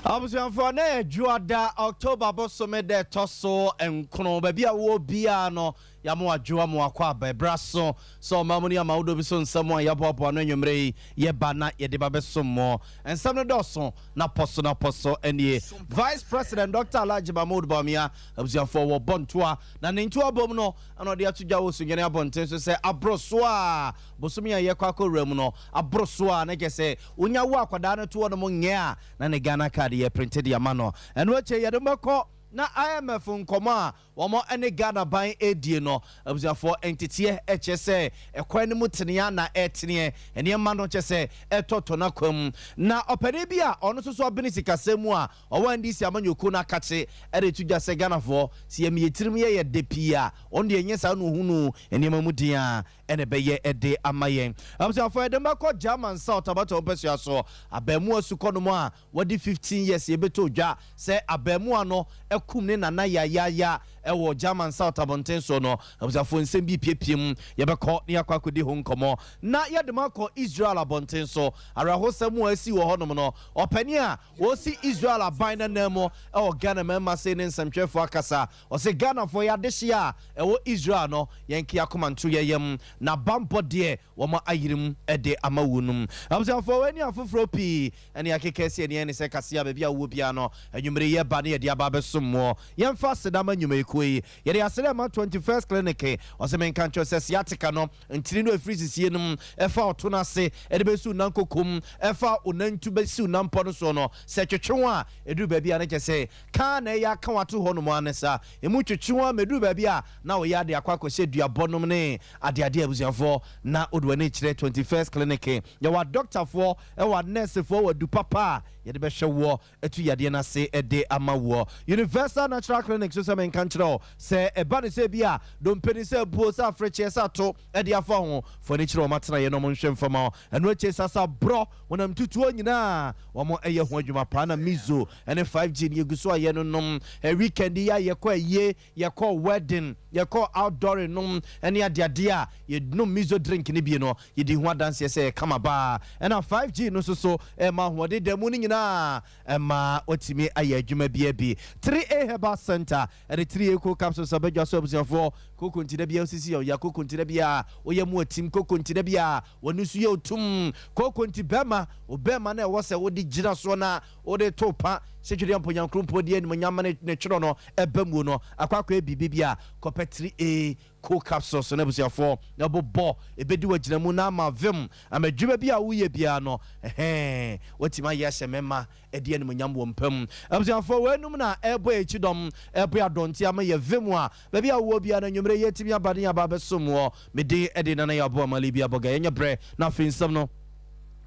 Abusuafoɔ, na yɛ Dwoada, October bosome da ɛtɔ so nkron. Baabi a wowɔ biara no, yɛama wo adwo ama wakɔ aba. Ɛberɛ aso sɛ ɔman mu ne aman ahodoɔ bi so nsɛm a yɛaboaboa ano anwummerɛ yi, yɛba na yɛde ba bɛsom mo. Nsɛm no dɔɔso na pɔ so na pɔ so nie. Vice President Doctor Alhaji Mahmood Bawumia, abusuafoɔ, wɔbɔ ntoa na ne ntoa bom no na ɔde ato dwa wɔ Sunyani abɔnten so sɛ aboro so a bosome a yɛkɔ akɔwura mu no aboro so a na kyerɛ sɛ wonya wo akwadaa no to hɔ nom nyɛ a na ne Ghana card yɛ printe de ama no. Ɛno akyi yɛde mo bɛkɔ na IMF nkɔmmɔ a wɔn ne Ghana ban redie no, abusuafoɔ, nteteɛ kyerɛ sɛ ɛkwan no mu tenea na ɛreteneɛ, nneɛma no kyerɛ sɛ ɛretɔtɔ n'akwan mu. Na ɔpanin bi a ɔno nso so abene sikasɛm mu a ɔwɔ NDC amanyɔkuo no akakye de reto dwa sɛ Ghanafoɔ, sɛ yɛma yɛn tirim yɛ yɛ dɛ pii a, ɔno deɛ ɛnyɛ saa na ɔhunu nneɛma mu den a ɛna ɛbɛyɛ de ama yɛn. Abusuafoɔ, yɛde mo bɛkɔ German South abatoɔ mpasua so, abaamua sukɔ nom a wɔde 15 years yɛbɛtɔ dwa sɛ abaamua no akum ne nana yayaaya wɔ German South abɔnten soɔ no. Abusuafoɔ, nsɛm bi repiepie mu, yɛbɛkɔ na yɛakɔ akɔdi ho nkɔmmɔ. Na yɛde mo akɔ Israel abɔnten so, awerɛhosɛm a asi wɔ hɔnom no, ɔpanin a ɔresi Israel aban no ananmu wɔ Ghana mmarima sei ne nsɛmtwerɛfoɔ akasa. Ɔse Ghanafoɔ yɛ adehyeɛ a ɛwɔ Israel no yɛnke akoma nto yɛ yam na banbɔ deɛ wɔn ayere mu de ama wo nom. Abusuafoɔ, wei ne afoforɔ pii ɛne akeka asi ani ɛne sɛ kaseɛ a baabi a wowɔ biara no anwummere yi ɛba ne yɛde aba abɛsom moɔ. Yɛmfa aseda ma nnwumayɛkuo yi. Yɛde aseda ma 21st Clinic. Ɔse menka nkyerɛ wo sɛ sciatica no ntini no ɛfiri sisie no mu ɛfa ɔto no ase ɛde bɛsi wo nan kokom ɛfa wo nantu bɛsi wo nanpɔ no soɔ no sɛ ɛtwetwe wo a ɛduru baabi a na kyerɛ sɛ Ka na ɛyɛ aka wo ato hɔnom ara ne saa. Emu twetwe wo ara ma ɛduru baabi a na woyɛ ade akɔ akɔhyɛ duabɔ nom ne adeade abusuafoɔ na wode w'ani kyerɛ 21st Clinic. Yɛwɔ adɔktafoɔ, ɛwɔ anɛɛsefoɔ, wɔ adu papa a yɛde bɛhwɛ woɔ atu yadeɛ no ase de ama woɔ. Universal Natural Clinic nso sɛ menka nkyerɛ wo sɛ ɛba no sɛ bi a dompe no sɛ abuo, sɛ afrekyeɛ, sɛ ato de afa ho, fa w'ani kyerɛ wɔn atenaeɛ na wɔnhwɛ mfa ma wo. Ɛno akyire sasaborɔ, honam tutuo nyinaa wɔyɛ ho adwuma paa na Mizo Ɛne 5G no yɛgu so a yɛnonom. Weekend yi a yɛkɔ ayie, yɛkɔ wedding, yɛkɔ outdooring nom ɛne adeadeɛ a yɛnom miso drink no bi no, yɛdi ho adanseɛ sɛ ɛyɛ kama paa. Ɛna 5G no nso so ɛma ahoɔden da mu no nyinaa ɛma watumi ayɛ adwuma biara bi. 3A Herbal Center ɛde 3A Cold Capsules abadwa so abusuafoɔ. Koko nti da biara wosisi yɛ ɔya, koko nti da biara woyɛ mu atim, koko nti da biara w'ani so yɛ otum, koko nti bɛrima, wo bɛrima no a ɛwɔ sɛ wode gyina soɔ na Wode to pa sɛ Twedeɛ Mponyankrompɔn di animuonyam ma ne twerɛ no ba muo no akɔ akɔyɛ biribi bi a, kɔpɛ 3A Co capsules no abusuafoɔ na bobɔ, ɛbɛdi w'agyinamu na ama vim ama adwuma bi a woyɛ biara no ɛhɛɛ woatumi ayɛ ahyɛ mɛma adi animuonyam wɔ mpa mu. Abusuafoɔ, weinom na ɛrebɔ yɛn kyidɔm, ɛrebɔ yɛn adɔnte ama yɛ vim a baabi a wowɔ biara no anwummerɛ yi yɛatumi aba ne yɛaba abɛsom woɔ. Me din de Nana Yaw Boamah Libya Boga. Yɛnyɛ berɛ na afei nsɛm no.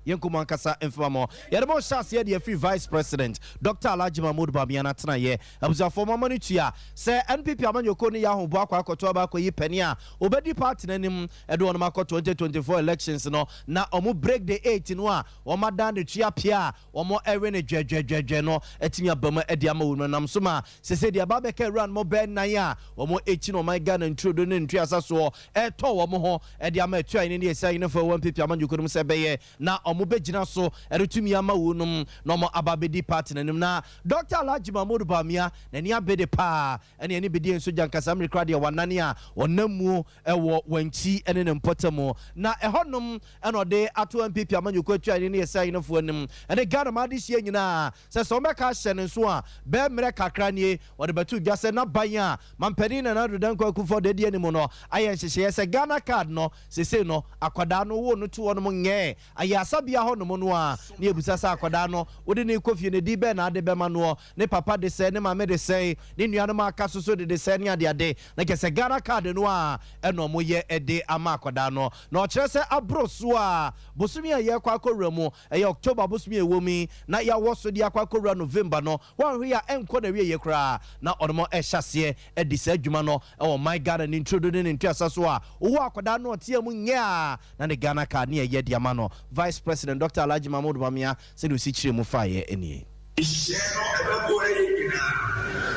Yɛnkɔ mu ankasa mfama mo. Yɛde mo hyɛ aseɛ de afiri Vice President Doctor Alhaji Mahmood Bawumia n'atenaeɛ. Abusuafoɔ mo ama no tua sɛ NPP amanyɔkuo no yɛ ahoboa akɔ akɔto aba akɔyi panin a ɔbɛdi party no anim de wɔnom akɔ 2024 elections no na wɔn break the eight no a wɔn adan no tua pea a wɔn ɛwe no dwɛdwɛdwɛdwɛ no atumi aba mu de ama wɔn nam so ma sese deɛ ɛba bɛka awura no mo bɛɛ nan a wɔn akyi no ɔman Ghana nturodo ne ntuasa soɔ retɔ wɔn ho de ama atuaene ne asiahenefo a ɛwɔ NPP amanyɔkuo no mu sɛ ɛbɛyɛ na wɔbɛgyina so de tumi ama wunom na wɔn aba abɛdi party no anim. Na Dɔkta Alhaji Mahmood Bawumia n'ani abede paa ɛne ɛne bɛdi nso gya nkasa mmere koraa deɛ wanane a ɔnam mu wɔ Wankyi ne ne mpɔtamu na ɛhɔnom na ɔde ato NPP amanyɔkuo atuaene ne asiahenefo anim ne Ghana man adehyeɛ nyinaa sɛ sɛ wɔbɛka ahyɛ ne nso a bɛɛ mmerɛ kakra nie wɔde bɛto dwa sɛ n'aban a Mampanin Nana Addo Dankwa Akufo-Addo adi anim no ayɛ nhyehyɛeɛ sɛ Ghana card no seesei no akwadaa no woo no to hɔnom nyɛɛ ayarasabea hɔnom no a na yɛbisa sɛ akwadaa no wode no rekɔ fie no din bɛn na ade bɛma noɔ, ne papa de sɛn, ne maame de sɛn, ne nuanom a aka so so de de sɛn ne adeade na kyerɛ sɛ Ghana card no a ɛna wɔyɛ de ama akwadaa no na ɔkyerɛ sɛ aboro so a bosome a yɛrekɔ akɔwura mu ɛyɛ October bosome a ɛwɔ mu yi na yɛawɔ so de akɔ akɔwura November no Wɔanhwɛ a ɛnkɔ n'awieɛ koraa na ɔnom rehyɛ aseɛ adi saa adwuma no wɔ ɔman Ghana ne nturodo ne ne ntuasa so a wowɔ akwadaa no ɔteɛ mu nyɛ a na ne Ghana card ne ɛyɛ de ama no. Vice President Doctor Alhaji Mahmood Bawumia sɛdeɛ ɔsi kyerɛɛ mu faeɛ nie. Nhyehyɛɛ no ɛbɛboa yɛn nyinaa.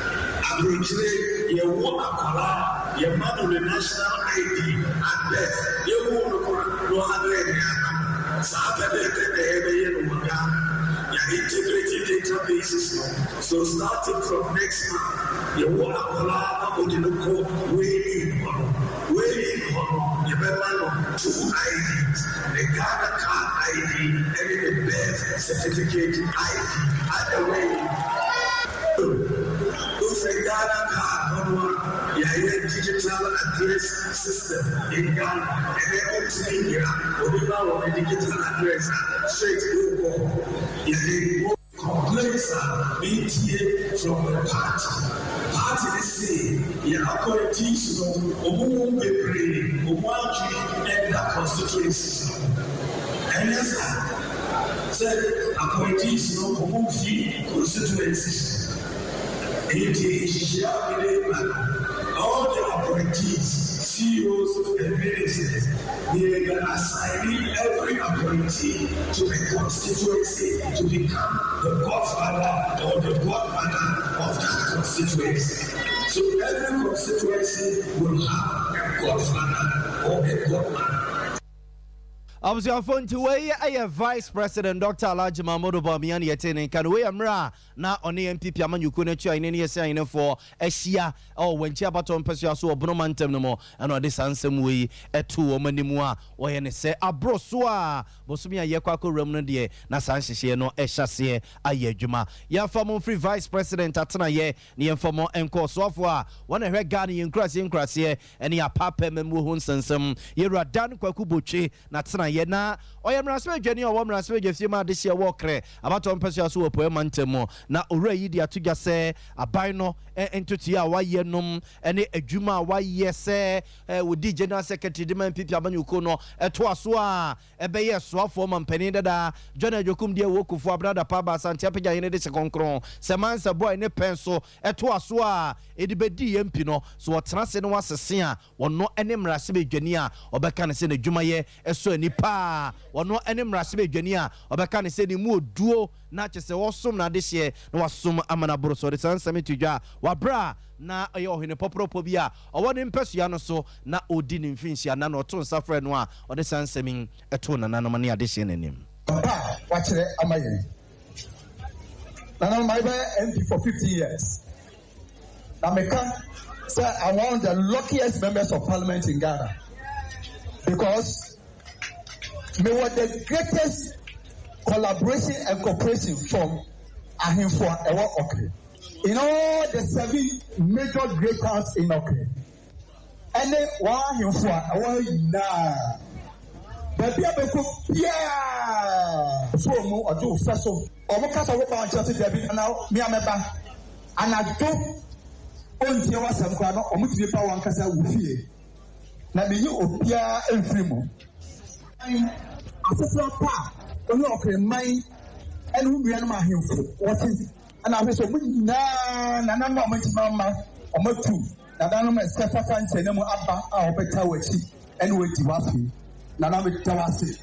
Aburokyire yɛwo akwadaa a yɛma no ne national ID at birth, yɛwoo no koraa na ɔade yɛn de ama no. Saa pɛpɛɛpɛ na yɛbɛyɛ no wɔ Ghana. Yɛ integrate databases no, so starting from next month, yɛwɔ akwadaa na wɔde no kɔ weigh-in hɔ no, weigh-in hɔ no, yɛbɛma no two IDs, ne Ghana card ID ne ne birth certificate ID. Either way, wofiri Ghana card hɔ no a, yɛayɛ digital address system in Ghana. Ɛnɛ wontumi nyera, obi ma wɔ ne digital address a, straight wokɔ hɔ. Yɛde complaints a metie from the party. Party ne se yɛ appointees no, ɔmo mu bebree ɔmo adwene ɛnda constituencies no ho. Ɛnyɛ saa sɛ appointees no ɔmo mfi constituencies no. Nti nhyehyɛ a mede ba no, all the appointees, CEOs and ministers, they are assigning every appointee to a constituency to become the godfather or the godmother of that constituency. So every constituency will have a godfather or a godmother. Abusuafo, nti wei yɛ Vice President Dr Alhaji Mahmudu Bawumia ne yɛte ne nka no. Wei yɛ mmerɛ a na ɔne NPP amanyɔkuo no akyi ahene ne yɛsɛ ahenefoɔ ahyia ɛwɔ Wankyi abatɔ mpɛsoa so wɔ Bonoma ntam no mu, ɛna ɔde saa nsɛm wei ɛto wɔn anim a wɔyɛ ne sɛ aboro so a bosome a yɛkɔ akɔwura mu no deɛ, na saa nhyehyɛeɛ no ɛhyɛ aseɛ ayɛ adwuma. Yɛmfa mo mfiri Vice President atenayɛ ne yɛmfa mo nkɔ ɔsoafoɔ a wɔn ɛhwɛ Ghana yɛn nkuraseɛ nkuraseɛ ɛne apaapɛ mmamuo ho nsɛnsɛm, yɛwura Dan Kwaku Botwe na tenaeɛ. Na ɔyɛ mmarahyɛbadwani a ɔwɔ mmarahyɛbadwa fie mu adehyeɛ wɔ Krɛ abatɔ mpɛsoa so wɔ Apueɛ mantam mu. Na owura yi de ato dwa sɛ aban no ntotoeɛ a wayɛ nom ne adwuma a wayɛ sɛ wɔdi General Secretary de ma NPP amanyɔkuo no, ɛtoa so a ɛbɛyɛ soafoɔ ma mpanin dada John Agyekum deɛ wɔ Kufuor Abrada Pa Aba Asante Apagya Hene de hyɛ kɔnkɔn sɛ mansa boy ne pɛn so, ɛtoa so a ɛde bɛdi MP no so, wɔtena ase no wasese a wɔno ne mmarahyɛbadwani a ɔbɛka ne sɛ n'adwumayɛ ɛsɔ ani paa, wɔno ne mmarahyɛbadwani a ɔbɛka ne sɛ ne mu oduo na kyɛ sɛ wɔsom n'adehyeɛ na wasom ama no aboro so. Ɔde saa nsɛm to dwa wabrɛ a na ɔyɛ ɔhene pɔporɔpɔ bi a ɔwɔ ne mpɛsua no so na ɔdi ne mfinhyia na ɔto nsa frɛ no a ɔde saa nsɛm yi ɛtoo nananom ne adehyeɛ n'anim. Pa a wakyerɛ ama yɛn. Nananom, mayɛ MP for 50 years na meka sɛ I'm one of the luckiest members of parliament in Ghana because mewɔ the greatest collaboration and cooperation from ahemfo a ɛwɔ Ɔkere in all the seven major great towns in Ɔkere ɛne wɔn ahemfo a ɛwɔ ha nyinaa. Baabi a bɛkɔ biara fo mu ɔde wo fɛ so, ɔmo kasa wo ba nkyɛn sɛ dabi na mmea mɛba anadwo, ɔntie w'asɛm koraa no, ɔmo tumi ba wɔn ankasa wɔ fie na meyi obiara mfiri mu. Asetra pa a ɔne Ɔkreman ɛne wo nuanom ahemfo wɔte ɛna ahwɛ sɛ ɔmo nyinaa nananom a ɔmo ntoma ama ɔmo atu nananom ɛsɛ fata nkyɛn mu aba a ɔbɛta wɔ akyi ɛne wɔadi w'afe. Nana, meda w'ase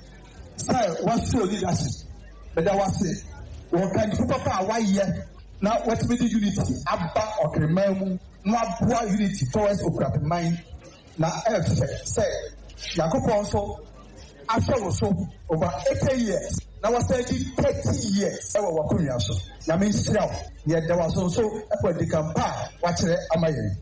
sɛ wɔahyɛ leadership. Meda w'ase wɔ kandifo papa a wayɛ na wɔtumi de unity aba Ɔkreman mu na waboa unity towards Okurapeman, na ɛfɛ sɛ Nyankopɔn nso ahwɛ wo so over 80 years na wasan di 30 years ɛwɔ w'akonnwa so. Nyame nhyira wo na yɛda w'aso nso ɛfɔ adikampa a wakyerɛ ama yɛn.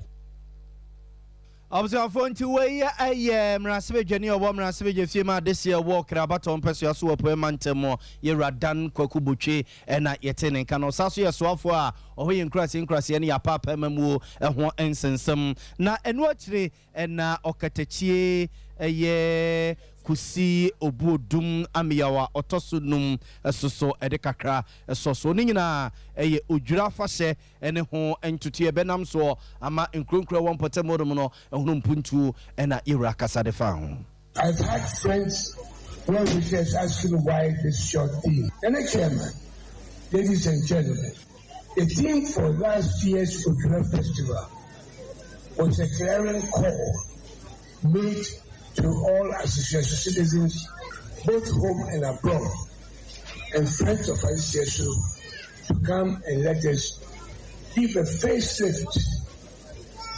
Abusuafoɔ, nti wei ɛyɛ mmarahyɛbadwani a ɔwɔ mmarahyɛbadwa fie mu adehyeɛ wɔ Krabatɔ mpɛsoa so wɔ Apueɛ mantam mu, yɛwura Dan Kwaku Botwe ɛna yɛte ne nka no. Ɔsa so yɛ soafoɔ a ɔhɔ yɛ nkuraseɛ nkuraseɛ ne yɛapaapa mamuo ɛho nsensɛm. Na ɛno akyire ɛna ɔkatakyie ɛyɛ Kusi Obuodum Ameyaw a ɔtɔ so num ɛso so ɛde kakra ɛsɔ so. Ne nyinaa ɛyɛ Odwira afahyɛ ɛne ho ntutuɛ bɛnam soɔ ama nkuronkuro ɛwɔ mpɔtam hɔnom no ɛhono mpuntuo, ɛna yɛwura kasa de fa ho. I've had friends, well wishers asking why this short theme. And the chairman, ladies and gentlemen, the theme for last year's Odwira Festival was a clarion call made to all association citizens, both home and abroad, and friends of Aseseeso to come and let us give a facelift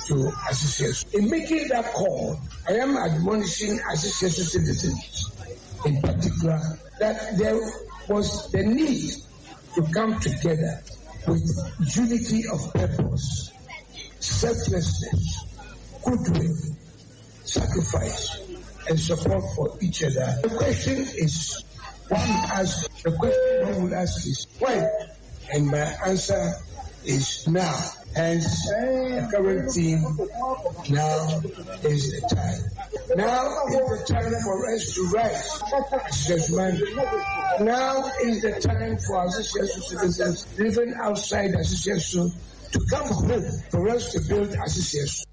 to Aseseeso. In making that call, I am admonishing Aseseeso citizens in particular that there was the need to come together with unity of purpose, selflessness, goodwill, sacrifice, and support for each other. The question is, one ask, the question one would ask is, when? And my answer is now. Hence, the current theme, now is the time. Now is the time for us to rise, says man. Now is the time for Aseseeso citizens living outside Aseseeso to come home for us to build Aseseeso.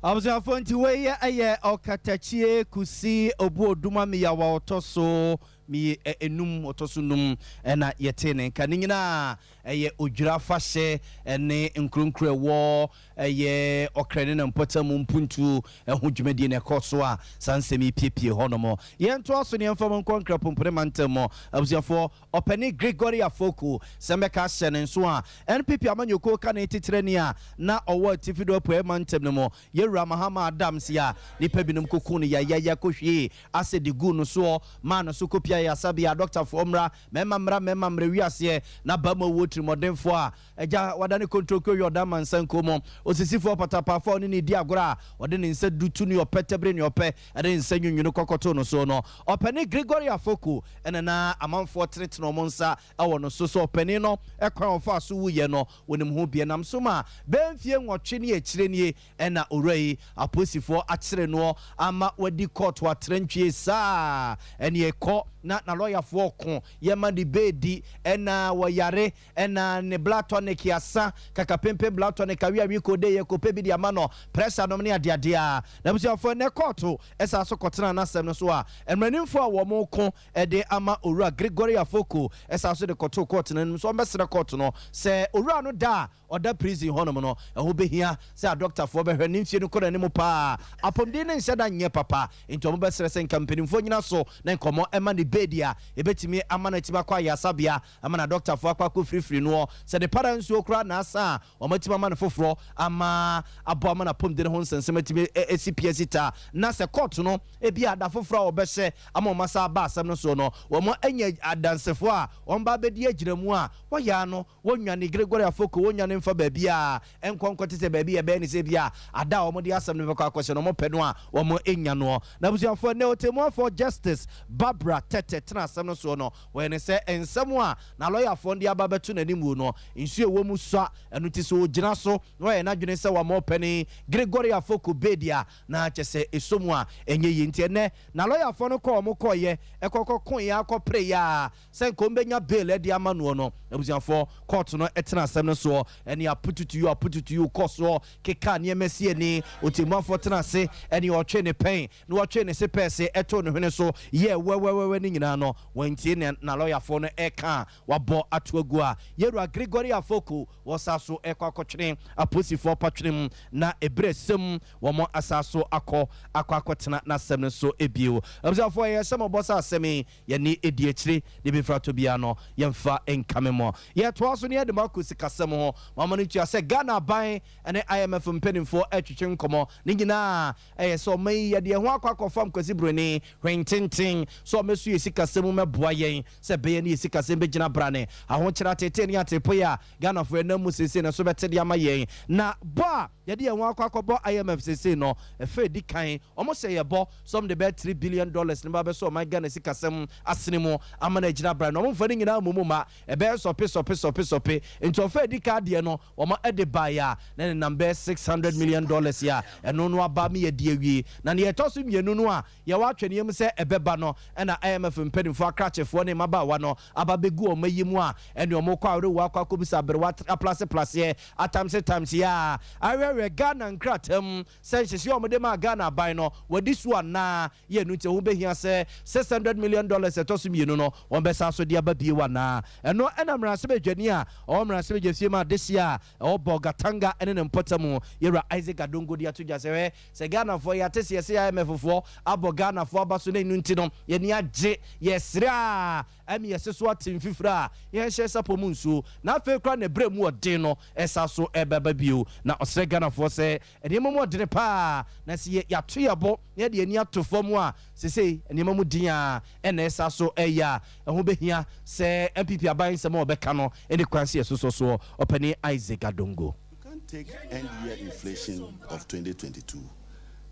Abusuafoɔ, nti wei yɛ Ɔkatakyie Kusi Obuoduma Miyawa ɔtɔ so mi enum, ɔtɔ so num, ɛna yɛte ne nka. Ne nyinaa ɛyɛ Odwira Afahyɛ ɛne nkuronkuro ɛwɔ ɛyɛ Ɔkrɛ ne mpɔtam mpuntu ɛho dwumadie na ɛkɔ so a saa nsɛm yi piepie hɔnom. Yɛntoa so ne yɛmfa mu nkɔ Nkrapompone mantam mu. Abusuafoɔ, ɔpɛni Gregory Afoko, sɛ mbɛka ahyɛ ne nso a NPP amanyɔkuo ka ne titirani a na ɔwɔ Atifi do Apueɛ mantam no mu, yɛwura Mahama Adams, a nipa binom kɔku no yayaya kɔhwie asɛ de gu no soɔ maa no so kɔpia yɛ asabea, dɔktafoɔ mmra, mɛma mmra, mɛma mmra wiaseɛ na ba ma owuo tirimɔdenfoɔ a agya wadane kontroko yɛ ɔda mansa nko mu osisifoɔ patapaafoɔ ne ne di agorɔ a ɔde ne nsa dutu ne ɔpɛ tɛbere ne ɔpɛ ɛde ne nsa nwunwunu kɔkɔtoo no so no. Ɔpɛne Gregory Afoko ɛna na amanfoɔ tenetene ɔmo nsa ɛwɔ no so sɛ ɔpɛne no ɛkwan ɔfa so wuyɛ no wɔnim ho bie nam so ma bɛn mfie 8 ne akyire nie ɛna owura yi apolisifoɔ akyere noɔ ama wadi kɔɔto atrantwie saa ɛne ɛkɔ na na lɔyafoɔ ko yɛma ne beedi ɛna wɔyare ɛna ne blood tonic asa kakapempe, blood tonic awiawi kode yɛ kɔpɛ bi de ama no, pressure nom ne adeadeɛ a. Na abusuafoɔ, ɛnɛ kɔɔto ɛsa so kɔtena n'asɛm no so a mmaranimfoɔ a wɔn ko ɛde ama Owura Gregory Afoko ɛsa so de kɔto kɔɔto no anim so ɔmbɛsrɛ kɔɔto no sɛ owura no da a ɔda prison hɔnom no, ɛho bɛhia sɛ adɔktafoɔ bɛhwɛ ne mfie no kɔ n'anim paa, apɔmuden ne nhyɛ da nyɛ papa, nti ɔmo bɛsrɛ sɛ nka mpanimfoɔ nyina so na nkɔmmɔ ɛma ne beedi a ɛbɛtumi ama no atumi akɔ ayasabea ama na dɔktafoɔ akɔ akɔ firifiri noɔ sɛ de para nsuo koraa naasa a ɔmatumi ama no foforɔ ama aboa ama no apɔmuden ho nsɛnsɛm atumi ɛsi pia si taa, na sɛ kɔɔto no ebi ada foforɔ a wɔbɛhyɛ ama ɔma sa aba asɛm no soɔ no, wɔn anya adansefoɔ a wɔn ba bɛdi agyina mu a wɔyɛ ano wɔnwane Gregory Afoko, wɔnwane mfa baabi a ɛnkɔ nkɔ te sɛ baabi yɛbɛyɛ ne sɛ bi a ada a wɔde asɛm no bɛkɔ akɔhyɛ no, wɔpɛ no a wɔn anya noɔ. Na abusuafoɔ, ne ɔtɛmuafoɔ Justice Barbara Tɛtɛ tena asɛm no soɔ no, wɔyɛ ne sɛ nsɛm a na lɔyafoɔ de aba bɛto n'anim no, nsuo ɛwɔ mu sua. Ɛno ti sɛ ɔgyina so na wɔyɛ n'adwene sɛ wɔn ɔpɛni Gregory Afoko beedi a na kyɛ sɛ ɛsɔ mu a ɛnyɛ yie. Nti ɛnɛ na lɔyafoɔ no kɔ wɔn kɔɔyɛ ɛkɔkɔ koeɛ akɔpere yɛ a sɛ nka wɔn bail ɛde ama noɔ no. Abusuafoɔ, kɔɔto no ɛtena asɛm no soɔ ɛne apututuyu apututuyu kɔ soɔ keka nneɛma si ani. Otemmuafoɔ tena ase ɛne ɔtwe ne pɛn na wɔtwe ne se pɛɛse ɛto ne hwene so yɛ wɛwɛwɛwɛ ne nyinaa no, wɔntie ne na lɔyafoɔ no ɛka a wabɔ ato agu a yɛwura Gregory Afoko wɔsa so ɛkɔ akɔtwene apolisifoɔ patwene mu na ɛberɛ sɛm wɔn asa so akɔ akɔ akɔtena n'asɛm no so ebio. Abusuafoɔ, yɛ hyɛ mɔbɔ sɛ asɛm yi yɛne edi akyire de bi mfra to bia no yɛmfa nkame mɔ. Yɛtoa so ne yɛde mo akɔ sikasɛm ho. Mama no tua sɛ Ghana aban ne IMF mpanimfoɔ atwitwe nkɔmmɔ. Ne nyinaa ɛyɛ sɛ ɔma yi yɛde ɛho akɔ akɔfam Kwasi Buroni hwententen sɛ ɔmɛso yɛ sikasɛm mu mɛboa yɛn sɛ ɛbɛyɛ ne yɛ sikasɛm bɛgyina brane ahokyerɛ atete ne atepoe a Ghanafoɔ ɛnam mu seesei no so bɛte de ama yɛn. Na bɔ a yɛde yɛn ho akɔ akɔbɔ IMF seesei no, ɛfɛ di kan ɔmo sɛ yɛbɔ sɔm de bɛyɛ $3 billion ne ba bɛsɛ ɔman Ghana sikasɛm asene mu ama no agyina brane na ɔmo mfa ne nyinaa mu mu ma ɛbɛyɛ sɔpe sɔpe sɔpe sɔpe. Nti ɔfɛ di ka adeɛ no wɔn ɛde baeɛ a na ne nam bɛyɛ $600 million a ɛno no aba mi yɛ di awie. Na ne yɛtɔ so mmienu no a yɛwɔ atwɛneɛ mu sɛ ɛbɛba no, ɛna IMF mpanimfoɔ akrakyefoɔ ne mmabaawa no aba bɛgu wɔn ayi mu a ɛne wɔn kɔ awerewa akɔ akɔbisa aberewa aplaseplaseɛ atamse tamse a awerɛwerɛ Ghana nkratam sɛ nhyehyɛ a wɔde maa Ghana aban no wɔde so anaa yɛ no. Nti ɛho bɛhia sɛ $600 million ɛtɔ so mmienu no wɔn bɛsa so de aba bie wa anaa. Ɛno ɛna mmarahyɛbadwani a ɔwɔ mmarahyɛbadwa fie mu adehye a ɛwɔ Bolgatanga ɛne ne mpɔtam, yɛwura Isaac Adongo, de ato dwa sɛ hwɛ sɛ Ghanafoɔ yɛate sɛ yɛsɛ IMF foɔ abɔ Ghanafoɔ aba so na ɛnu nti no yɛni agye. ate, yɛsere a ɛme yɛse so ate mfifire a yɛnhyɛ sapɔ mu nsuo, na afei koraa na ɛberɛ mu ɔden no ɛsa so ɛbɛba bio. Na ɔsrɛ Ghanafoɔ sɛ nneɛma mu ɔdene paa, na sɛ yɛ yɛato yɛn bo na yɛde yɛn ani ato fam a, sesei nneɛma mu den a ɛna ɛsa so ɛyɛ a ɛho bɛhia sɛ NPP aban nsɛm a wɔbɛka no ɛni kwan sɛ yɛsosɔ soɔ. Ɔpanin Isaac Adongo. You can't take end year inflation of 2022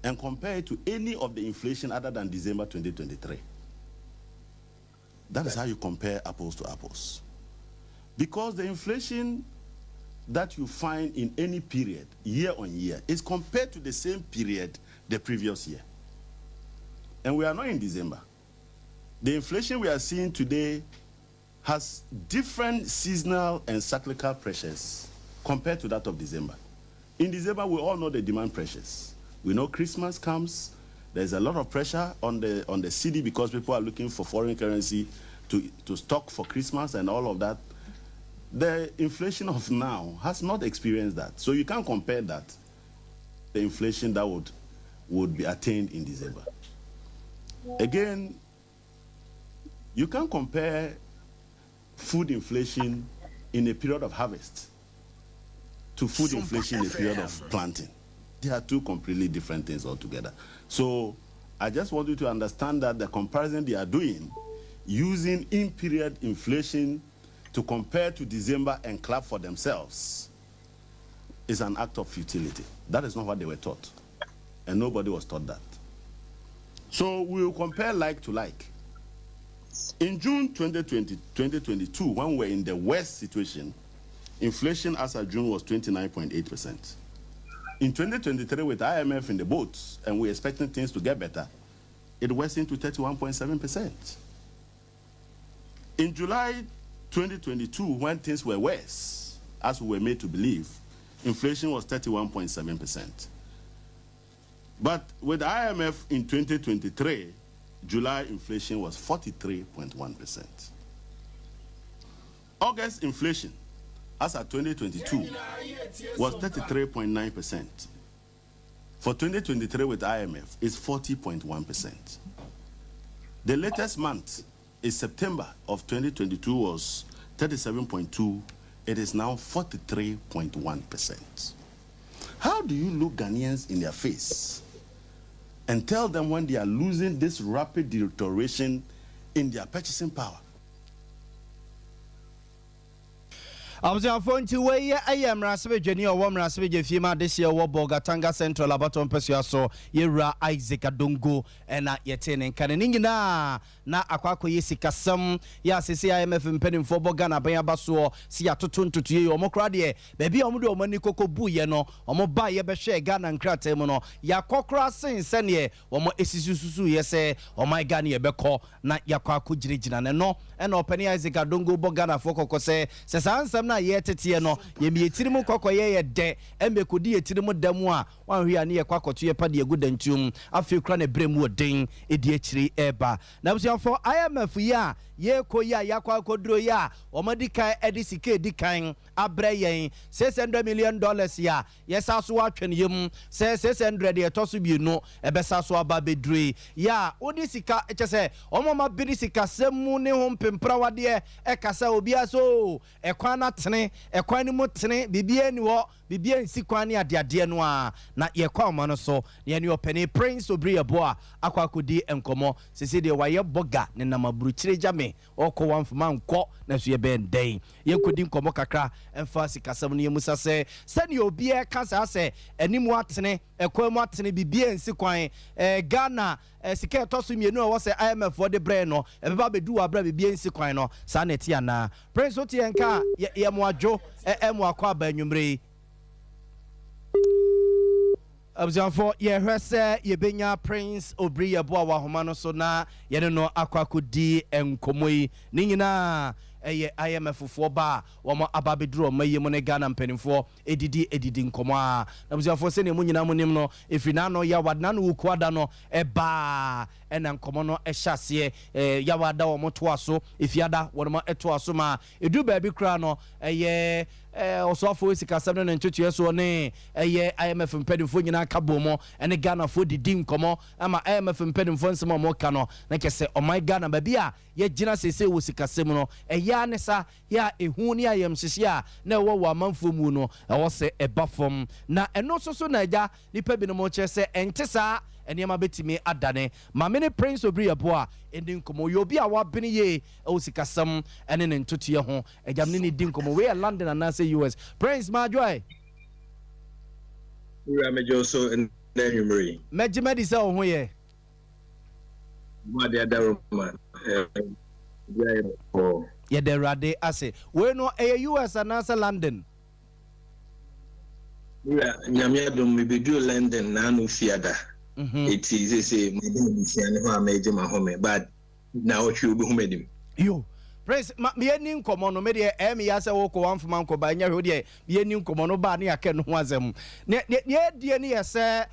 and compare it to any of the inflation other than December 2023. That is how you compare apples to apples. Because the inflation that you find in any period, year on year, is compared to the same period the previous year. And we are not in December. The inflation we are seeing today has different seasonal and cyclical pressures compared to that of December. In December, we all know the demand pressures. We know Christmas comes, there's a lot of pressure on the cedi because people are looking for foreign currency to stock for Christmas and all of that. The inflation of now has not experienced that. So you can't compare that, the inflation that would be attained in December. Again, you can't compare food inflation in a period of harvest to food inflation in a period of planting. They are two completely different things altogether. So I just want you to understand that the comparison they are doing, using in-period inflation to compare to December and clap for themselves, is an act of futility. That is not what they were taught. And nobody was taught that. So we will compare like to like. In June 2020, 2022, when we were in the worst situation, inflation as of June was 29.8%. In 2023, with IMF in the boats, and we're expecting things to get better, it worsened to 31.7%. In July 2022, when things were worse, as we were made to believe, inflation was 31.7%. But with IMF in 2023, July inflation was 43.1%. August inflation, as at 2022, was 33.9%. For 2023 with IMF, it's 40.1%. The latest month is September of 2022 was 37.2. It is now 43.1%. How do you look Ghanaians in their face and tell them when they are losing this rapid deterioration in their purchasing power? Abusuafoɔ, nti wei yɛ mmarahyɛbadwani a ɔwɔ mmarahyɛbadwa fie mu adehyeɛ wɔ Bolgatanga Central abatoɔ mpasua so, yɛwura Isaac Adongo, ɛna yɛtee ne nka no. Ne nyinaa na akɔ akɔyɛ sikasɛm yɛ asese IMF mpanimfoɔ bɔ Ghana aban aba soɔ si yɛatoto ntotoyɛ yi. Ɔmo koraa deɛ, baabi a ɔmo de ɔmo ani kɔkɔ buiɛ no, ɔmo ba yɛbɛhwɛ Ghana nkrataa mu no, yɛakɔ koraa sen sɛneɛ wɔn esisi susu yɛ sɛ ɔman Ghana yɛbɛkɔ na yɛakɔ akɔ gyinagyina ne no. Ɛna ɔpanin Isaac Adongo bɔ Ghanafoɔ kɔkɔ sɛ saa nsɛm no a yɛteteɛ no, yɛmi yɛ tiri mu kɔkɔ yɛ dɛ ɛmbɛkɔdi yɛ tiri mu da mu a wanhwɛ a ne yɛkɔ akɔto yɛ pa de agu dantuom. Afei kora ne berɛ mu wɔ den ɛdi akyiri ɛreba. Na abusuafoɔ, IMF yi a yɛrekɔ yi a yɛakɔ akɔduro yi a wɔn kan ɛde sika edi kan abrɛ yɛn $600 million yi a yɛsa so atwɛn yam sɛ 600 deɛ ɛtɔ so mmienu ɛbɛsa so aba abɛduro yi yɛ a wode sika kyɛ sɛ wɔn a bere sikasɛm mu ne ho mpemprawadeɛ ɛkasa obiara so ɛkwan no atene, ɛkwan no mu tene, biribiara ni hɔ, biribiara nsi kwan ne adeadeɛ no a na yɛkɔ ahoma no so na yɛne ɔpanin Prince Obiri Yɛboa akɔ akɔdi nkɔmmɔ. Sese deɛ wayɛ bɔga ne nam aburukyire gya me ɔkɔ wamfoma nkɔ na so yɛbɛn dɛn yɛnkɔdi nkɔmmɔ kakra ɛmfa sikasɛm no. Yɛmusa sɛ sɛnea obiara ka saa sɛ anim atene, ɛkwan mu atene, biribiara nsi kwan, Ghana sika ɛtɔ so mmienu a ɛwɔ sɛ IMF de brɛ no ɛbɛba abɛdu wɔ abrɛ biribiara nsi kwan no, saa na ɛte anaa? Prince, wote yɛn ka a, yɛ mo adwo, ɛ mo akɔ aba anwummerɛ yi. Abusuafoɔ, yɛhwɛ sɛ yɛbɛnya Prince Obiri Yɛboa wɔ ahoma no so na yɛne no akɔ akɔdi nkɔmmɔ yi. Ne nyinaa ɛyɛ IMF foɔ ba a wɔn aba abɛduru ɔma yi mu ne Ghana mpanimfoɔ ɛdidi ɛdidi nkɔmmɔ a. Na abusuafoɔ, sɛnea mu nyinaa mu nim no, ɛfiri n'ano yawada n'ano wukuada no ɛbaa ɛna nkɔmmɔ no ɛhyɛ aseɛ. Yawada wɔn toa so, efiada wɔn ɛtoa so ma ɛduru baabi koraa no ɛyɛ. Ɔsoafoɔ sikasɛm ne ne ntotoeɛ soɔ ne ɛyɛ IMF mpanimfoɔ nyinaa ka bɔ mu ɛne Ghanafoɔ didi nkɔmmɔ ama IMF mpanimfoɔ nsɛm a wɔka no na kyɛ sɛ ɔman Ghana, baabi a yɛgyina seesei wɔ sikasɛm no, ɛyɛ a ne sa yɛ a ehu ne ayamhyehye a na ɛwɔ wɔ amanfoɔ mu no, ɛwɔ sɛ ɛba fam. Na ɛno nso so na agya nipa binom kyerɛ sɛ ɛnte saa, nneɛma bɛtumi adane. Maame ne Prince Obiri Yɛboa ɛdi nkɔmmɔ, yɛ obi a wabene yie ɛwɔ sikasɛm ɛne ne ntotoeɛ ho. Agyam ne ne di nkɔmmɔ. Wei yɛ London anaasɛ US? Prince, maadwoe. Wura, megye wo so nnɛ anwummere yi. Mɛgye madi sɛ wo ho yɛ. Mo ade adaroma bi ayɛ bɔkɔɔ. Yɛda Awurade ase. Wei no ɛyɛ US anaasɛ London? Wura, Nyame adom, mebɛduru London naano Fiada. Eti sese maba abusua ne hɔ a megye m'ahome, but na ɔtwe obi ho m'anim. Yo, Prince, ma meyɛni nkɔmmɔ no. Medeɛ ɛyɛ me ya sɛ wokɔ wamfoma nkɔba, ɛnyɛ hwɛ. Wodeɛ meyɛni nkɔmmɔ no baa ne yɛaka no ho asɛm. Neɛ ɛdie no yɛ sɛ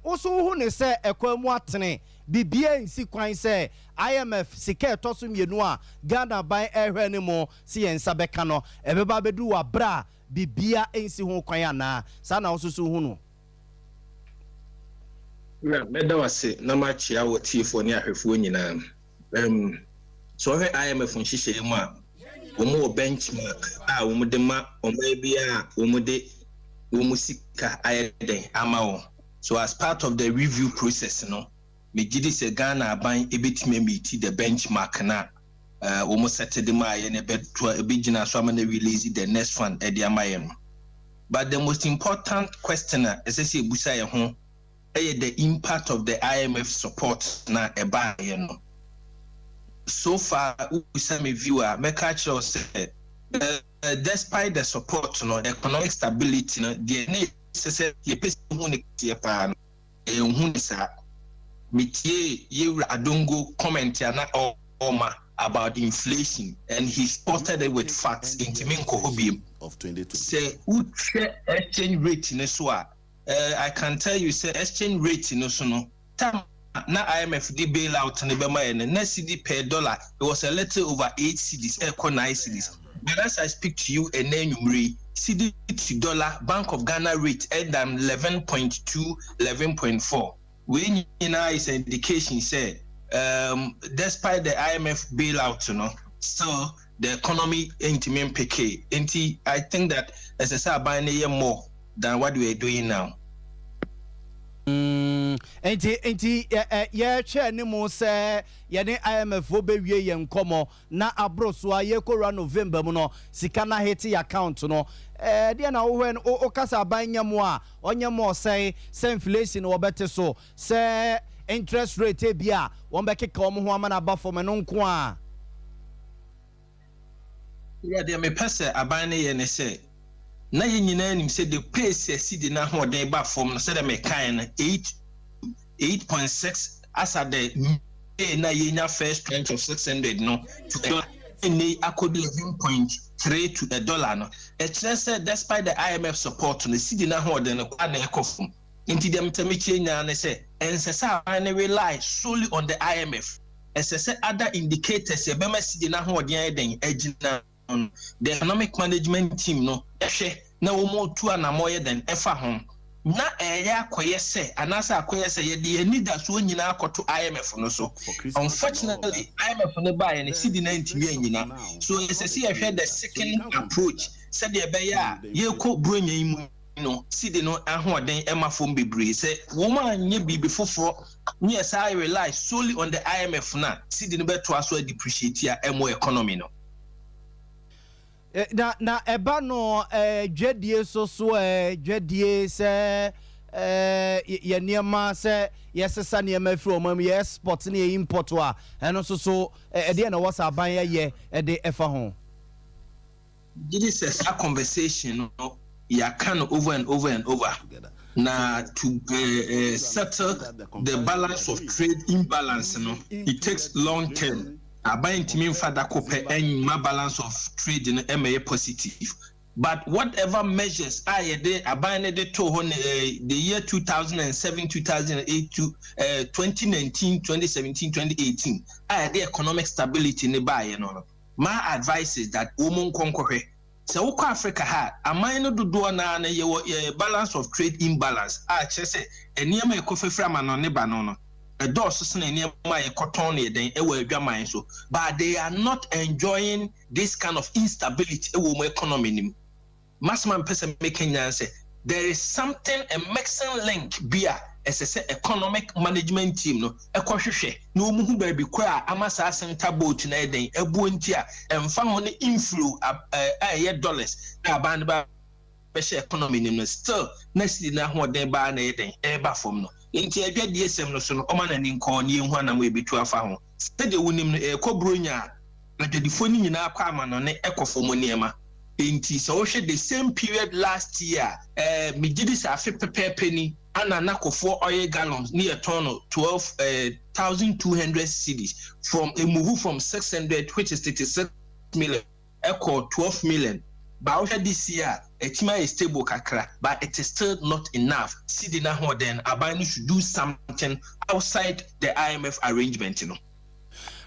wo so wohu ne sɛ ɛkwan mu atene, biribia nsi kwan sɛ IMF sika ɛtɔ so mmienu a Ghana ban ɛhwɛ ne mu sɛ yɛn nsa bɛka no ɛbɛba bɛduru wɔ aberɛ a biribia nsi ho kwan anaa? Saa na wo so so hu no? Wura, mɛda wo ase na makyea wɔ tiefoɔ ne ahwɛfoɔ nyinaa. Sɛ ɔhwɛ IMF nhyehyɛeɛ mu a, wɔn wɔ benchmark a wɔn de ma ɔman biara a wɔn de wɔn sika ayɛ den ama wɔn. So as part of the review process no, megye di sɛ Ghana aban ebetumi ameet the benchmark na wɔn set de ma yɛ na ɛbɛto ebegyina so ama na release the next fund ɛde ama yɛn no. But the most important question a ɛsɛ sɛ ebusa yɛn ho ɛyɛ the impact of the IMF support na ɛbaayɛ no. So far, wobisa me view a, mɛka kyerɛ wo sɛ despite the support no, the economic stability no deɛ ne sɛ yɛpɛ sɛ hu ne kɛseɛ paa no, ɛnhu ne saa. Metie yɛwura Adongo comment a na ɔma about inflation and he spotted it with facts, nti menkɔ hɔ biem. Of 2020. Sɛ wohwɛ exchange rate ne so a, I can tell you sɛ exchange rate no so no, time na IMF de bailout ne bɛma yɛ no, na cedi per dollar, it was a little over 8 cedis ɛkɔ 9 cedis, but as I speak to you ɛnɛ anwummere yi, cedi to dollar, Bank of Ghana rate ɛdam 11.2, 11.4. Wei nyinaa is an indication sɛ despite the IMF bailout no, still the economy ntumi mpeke. Nti I think that ɛsɛ sɛ aban no yɛ more than what we are doing now. Nti yɛhwɛ anim sɛ yɛne IMF fo bɛwie yɛn nkɔmmɔ na aboro so a yɛkɔwura November mu no, sika no ahete yɛ account no. Deɛ na wohwɛ no, wokasa aban nyɛ mu a ɔnyɛ mu ɔsɛe sɛ inflation wɔbɛte so, sɛ interest rate bi a wɔn bɛkeka wɔn ho ama no aba fam, ɛno nko a? Yeah, deɛ mepɛ sɛ aban no yɛ ne sɛ, na yɛn nyinaa nim sɛ the pace a cedi n'ahoɔden ba fam no, sɛdeɛ mekae no, 8.6 as at the May na yɛnya first tranche of 600 no to a dollar, ɛnɛ akɔdu 11.3 to a dollar no, ɛkyerɛ sɛ despite the IMF support no, cedi n'ahoɔden no kɔ na ɛkɔ fam. Nti deɛ mtɛmɛkyie nyinaa ne sɛ ɛnsɛ sɛ aban no rely solely on the IMF. Ɛsɛ sɛ other indicators ɛbɛma cedi n'ahoɔden ayɛ den agyina no, the economic management team no ɛhwɛ na wɔn tu anammɔ yɛ den ɛfa ho na ɛyɛ akɔyɛ sɛ anaasɛ akɔyɛ sɛ yɛde yɛn nidasoɔ nyinaa akɔto IMF no so. Unfortunately, IMF no baayɛ no, cedi na ntumi anyina so. Ɛsɛ sɛ yɛhwɛ the second approach sɛdeɛ ɛbɛyɛ a yɛkɔ buronya yi mu no, cedi no ahoɔden ɛma fam bebree. Sɛ wɔn anyɛ biribi foforɔ ne yɛ saa rely solely on the IMF na cedi no bɛtoa so adepreciate a ɛmo economy no. Na ɛba no dwadie so dwadie sɛ yɛ nneɛma sɛ yɛsesa nneɛma firi ɔman mu, yɛ export ne yɛ import a, ɛno nso so ɛdeɛ na ɛwɔ sɛ aban yɛyɛ ɛde ɛfa ho? Gye sɛ saa conversation no, yɛaka no over and over and over na to settle the balance of trade imbalance no, it takes long term. Aban ntumi nfa dako pɛ ɛnma balance of trade no ɛmɛyɛ positive, but whatever measures a yɛde aban no de to hɔ no, the year 2007, 2008 to 2019, 2017, 2018 a yɛde economic stability ne baayɛ no, my advice is that wɔn nkɔ nkɔhwɛ Sɛ wokɔ Africa ha a, aman no dodoɔ naa no yɛwɔ yɛ balance of trade imbalance a kyerɛ sɛ nneɛma a ɛkɔ fɛfiri ama no ne ba no, ɛdɔɔso sene nneɛma a yɛkɔtɔn no yɛ dɛn ɛwɔ adwaman so, but they are not enjoying this kind of instability ɛwɔ wɔn economy nim. Masoma mpɛ sɛ meka nyinaa sɛ there is something, a missing link bi a ɛsɛ sɛ economic management team no ɛkɔhwehwɛ na wɔn ho baabi kora a ama saa center boat na ɛdɛn ɛbuo. Nti a ɛmfa ho ne inflow a ɛyɛ dollars na aban no ba bɛhyɛ economy nim no, still na cedi n'ahoɔden baa na ɛyɛ dɛn ɛreba fam no. Nti adwadie sɛm no so no, ɔma n'ani nkɔɔ ne yɛn ho anam ebitu afa ho. Sɛdeɛ wonim no, ɛkɔ Buronya a, adwadifoɔ no nyinaa kɔ ama no ne ɛkɔ fam nneɛma. Nti sɛ wohwɛ the same period last year, megye di sɛ afe pɛpɛɛpɛ ni ana nakofoɔ oil gallons ne yɛtɔn no 12,200 cedis from a move from 600, which is 36 million, ɛkɔ 12 million. But wohwɛ this year, ɛtumi ayɛ stable kakra, but it is still not enough. Cedi n'ahoɔden, aban no should do something outside the IMF arrangement no.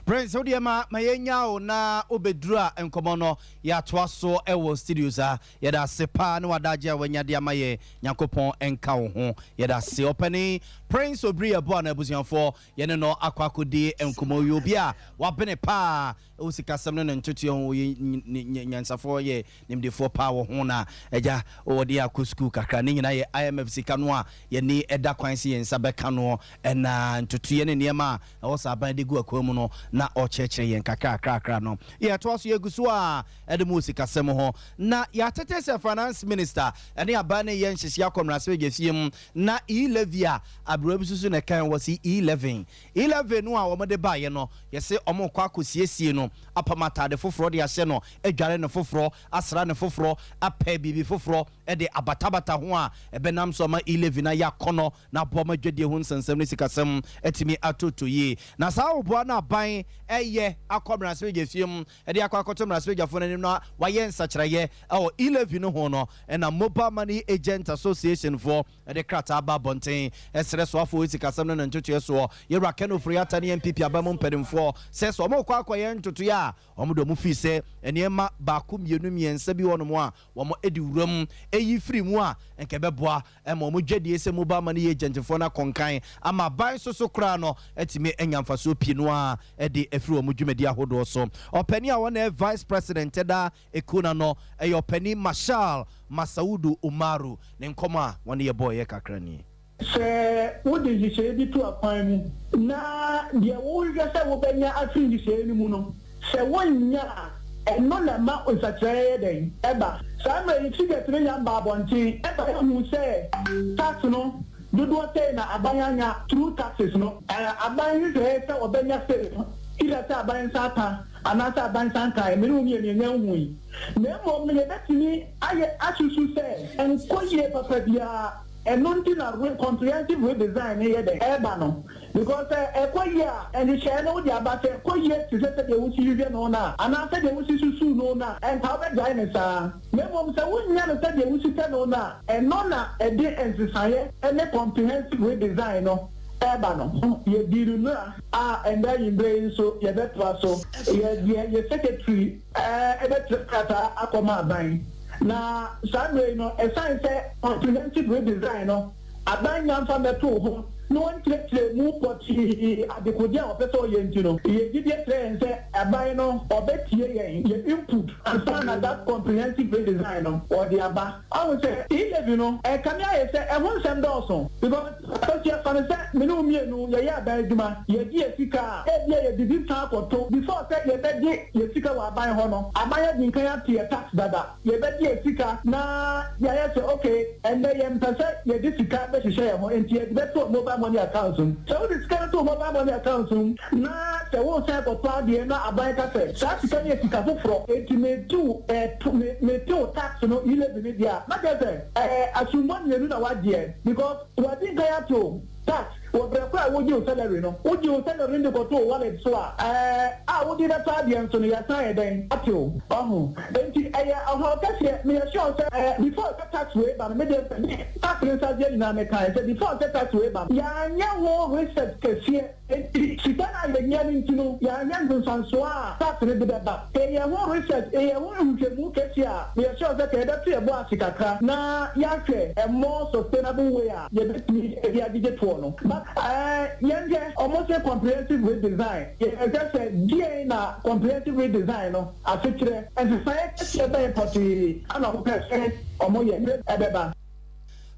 Prince, wodeɛ ma yɛnya wo na wobɛduru a, nkɔmmɔ no yɛatoa so ɛwɔ studios a. Yɛda ase paa ne wadagye a wanya de ama yɛ. Nyankopɔn ɛnka wo ho. Yɛda ase. Ɔpɛne Prince Obiri Yɛboa no, abusuafoɔ, yɛne no akɔ akɔdi nkɔmmɔ yi. Obi a wabene paa ɛwɔ sikasɛm no ne ntotoɛ ho, yɛ nyansafoɔ, yɛ nimdefoɔ paa wɔ ho, na agya wɔde akɔ sukuu kakra. Ne nyinaa yɛ IMF sika no a yɛne ɛda kwan sɛ yɛn nsa bɛka no, ɛna ntotoeɛ ne nneɛma a ɛwɔ sɛ aban de gu akwan mu no na ɔkyerɛkyerɛ yɛn kakrakrakra no. Yɛtoa so, yɛgu so a ɛde mu sikasɛm ho na yɛatete sɛ Finance Minister ɛne aban ne yɛ nhyehyɛ akɔ mmarahyɛbadwa fie mu na e-levy a aberewa bi soso na ɛkan wɔ si e-levy e-levy no a wɔde baeɛ no, yɛsɛ ɔmo kɔ akɔsiesie no, apam atade foforɔ de ahyɛ no, adware no foforɔ, asra no foforɔ, apɛ biribi foforɔ ɛde abatabata ho a ɛbɛnam so ama e-levy no ayɛ akɔnɔ na aboa ma dwadie ho nsɛnsɛm ne sikasɛm atumi atoto yie. Na saa ahoboa no aban ɛyɛ akɔ mmarahyɛbadwa fie mu ɛde akɔ akɔto mmarahyɛbadwafoɔ no anim na wayɛ nsakyerɛeɛ ɛwɔ e-levy no ho no, ɛna Mobile Money Agent Association foɔ ɛde krataa ba abɔnten ɛsrɛ soafoɔ sikasɛm no ne ntotoeɛ soɔ, yɛwura Ken Ofori-Atta, ne NPP aba mu mpanimfoɔ sɛ sɛ ɔmo kɔ akɔyɛ ntotoeɛ a, ɔmo de ɔmo fii sɛ nneɛma baako, mmienu, mmiɛnsa bi wɔ nom a wɔn de wura mu ɛyi firi mu a nka ɛbɛboa ɛma ɔmo dwadie sɛ mobile money agentfoɔ no akɔnkan ama aban so so koraa no atumi anya mfasoɔ pii no a ɛde afiri wɔn dwumadi ahodoɔ so. Ɔpanin a wɔn vice president ɛda ekuna no ɛyɛ ɔpanin Marshal Masaudu Umaru. Ne nkɔmɔ a wɔn yɛ bɔɔyɛ kakra nie. Sɛ wode nhyehyɛeɛ bi to akwan mu na deɛ wohwehwɛ sɛ wobɛnya afiri nhyehyɛeɛ no mu no, sɛ wonnya a, ɛno na ma nsakyerɛ yɛ dɛn ɛba. Saa mmerɛ yi, figures no nya mba abɔnten ɛba ehu sɛ tax no dodoɔ sɛn na aban anya through taxes no. Aban nhyehyɛeɛ sɛ ɔbɛnya sɛ no either sɛ aban nsa aka anaasɛ aban nsa nka, ɛmɛ ne mu mmienu nya nhu yi. Na mmom no, yɛbɛtumi ayɛ asusu sɛ nkɔ yie papa biara. Ɛno nti na comprehensive redesign ne yɛ dɛ ɛɛba no, because sɛ ɛkɔ yie a, nhyehyɛeɛ no wode aba, sɛ ɛkɔ yie te sɛ sɛdeɛ wosi hwehwɛ no no a, anaasɛ sɛdeɛ wosi susu no no a, ɛnka wobɛgyae ne saa. Na mmom sɛ wonnya no sɛdeɛ wosi pɛ no no a, ɛno na ɛde nsesaeɛ ne comprehensive redesign no ɛɛba no. Yɛdiri nnura a ɛnda anwummerɛ yi nso yɛbɛtoa so. Yɛ yɛ secretary ɛbɛtwerɛ krataa akɔma aban na saa mmerɛ yi no, ɛsan sɛ comprehensive redesign no, aban nyamfa mɛto ho na wɔnkyerɛkyerɛ mu pɔtee adekode a wɔpɛ sɛ ɔyɛ. Nti no, yɛgyidie kyerɛ yɛn sɛ aban no ɔbɛtie yɛn yɛ input ansa na that comprehensive redesign no ɔde aba. Ahu sɛ e-levy no, ɛkame ayɛ sɛ ɛho nsɛm dɔɔso, because akɔsia fa no sɛ me ne wo mmienu yɛyɛ aban adwuma, yɛgye yɛ sika a, ebia yɛdidi san akɔto. Before sɛ yɛbɛgye yɛ sika wɔ aban hɔ no, aban adi nkan ate yɛ tax dada. Yɛbɛgye yɛ sika na yɛayɛ sɛ okay, ɛnɛ yɛmpɛ sɛ yɛde sika bɛhyehyɛ yɛn ho, nti yɛde bɛto mobile money account mu. Sɛ wode sika no to mobile money account mu na sɛ wosan kɔtɔ adeɛ na aban ka sɛ saa sika no yɛ sika foforɔ, enti metew ɛɛ metew tax no, e-levy no deɛ a, na kyerɛ sɛ asumbɔ mmienu na wagyeɛ, because wadi nkan ato tax. Wɔ berɛ korɔ a wogye wo salary no, wogye wo salary no de kɔto wo wallet so a, ɛɛ, a wode bɛtɔ adeɛ nso no, yɛasan ayɛ dɛn? Ate wo. Wahu? Enti ɛyɛ ɔhaw kɛseɛ. Meyɛ sure sɛ, ɛɛ, before sɛ tax wei ba no, me deɛ, me tax no nsaseɛ nyinaa mekaeɛ sɛ before sɛ tax wei ba no, yɛanyɛ ho research kɛseɛ. Enti sika no a yɛhia no nti no, yɛanhwɛ nsunsuansoɔ a tax no de bɛba. Yɛyɛɛ ho research, yɛyɛɛ ho nhwehwɛmu kɛseɛ a, meyɛ sure sɛ ka yɛbɛto yɛn bo ase kakra na yɛahwɛ a more sustainable way a yɛbɛtumi de agyegye toɔ no. But eh, yɛnhwɛ, wɔn se comprehensive redesign, yɛhwɛ sɛ deɛn na comprehensive redesign no asekyerɛ, nsesaeɛ kɛseɛ bɛn pɔtee na wɔpɛ sɛ wɔyɛ ɛbɛba.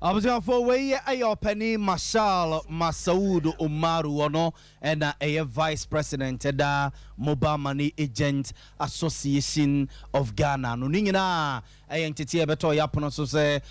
Abusuafoɔ, wei yɛ Ɔpanin Marshal Massaud Umaru, ɔno na ɛyɛ Vice President da Mobile Money Agent Association of Ghana no. Ne nyinaa ɛyɛ nteteɛ a ɛbɛtɔ yɛ apono so sɛ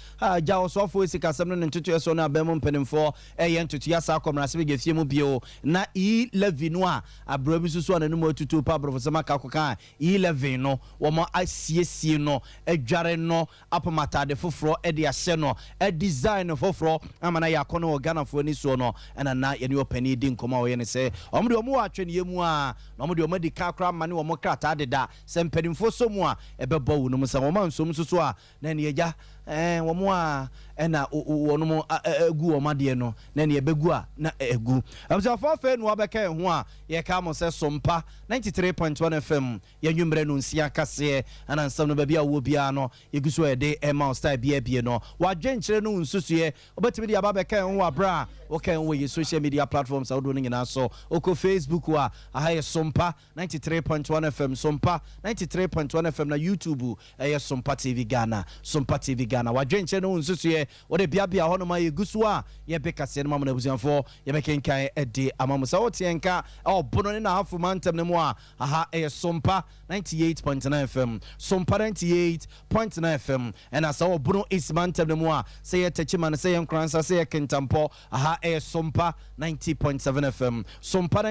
gya ɔsoafoɔ sikasɛm no ne ntotoeɛ soɔ ne aban mu mpanimfoɔ ɛyɛ ntotoeɛ asa akɔ mmarahyɛbadwafie mu bio na E-Levy no a aberewa bi nso so a n'anim atutu pa aborɔfosɛm aka akɔka E-Levy no wɔn asiesie no adware no apam ataade foforɔ de ahyɛ no, design foforɔ ama no ayɛ akɔnnɔ wɔ Ghanafoɔ ani soɔ no, ɛna na yɛne ɔpanin redi nkɔmmɔ a ɔyɛ ne sɛ wɔn deɛ wɔn wɔ atwɛneɛ mu ara na wɔn deɛ wɔn adi kan koraa amane wɔn krataa deda, sɛ mpanimfoɔ sɔ mu a ɛbɛbɔ wɔn mu, sɛ wɔn ansɔ mu nso so a na ɛneɛ agya ɛɛ wɔn a ɛna wɔn agu wɔn adeɛ no na ɛneɛ ɛbɛgu a na ɛgu. Abusuafoɔ afei na wɔabɛka yɛn ho a yɛka mo sɛ Sompa 93.1 FM Yɛn anwummerɛ no nsia kaseɛ ana nsɛm no baabi a wowɔ biara no yɛgu so a yɛde rema wo style biara bie no w'adwenkyerɛ no wo nsusuiɛ wobɛtumi de aba abɛka yɛn ho wɔ aberɛ a woka yɛn ho wɔ yɛn social media platforms ahodoɔ no nyinaa so. Wokɔ Facebook a aha yɛ Sompa 93.1 FM, Sompa 93.1 FM na YouTube ɛyɛ Sompa TV Ghana, Sompa TV Ghana. W'adwenkyerɛ ne wo nsusuiɛ wode beabea hɔnom a yɛgu so a yɛbe kaseɛ no ma mo no abusuafoɔ yɛbɛkenkan de ama mo. Sɛ wote yɛn nka wɔ Bono ne N'Ahafo mantam no mu a Aha ɛyɛ Sompa 98.9 FM, Sompa 98.9 FM, ɛna sɛ wɔ Bono East mantam no mu a, sɛ yɛ Techiman, sɛ yɛ Nkoransa, sɛ yɛ Kintampo, aha ɛyɛ Sompa 90.7 FM, Sompa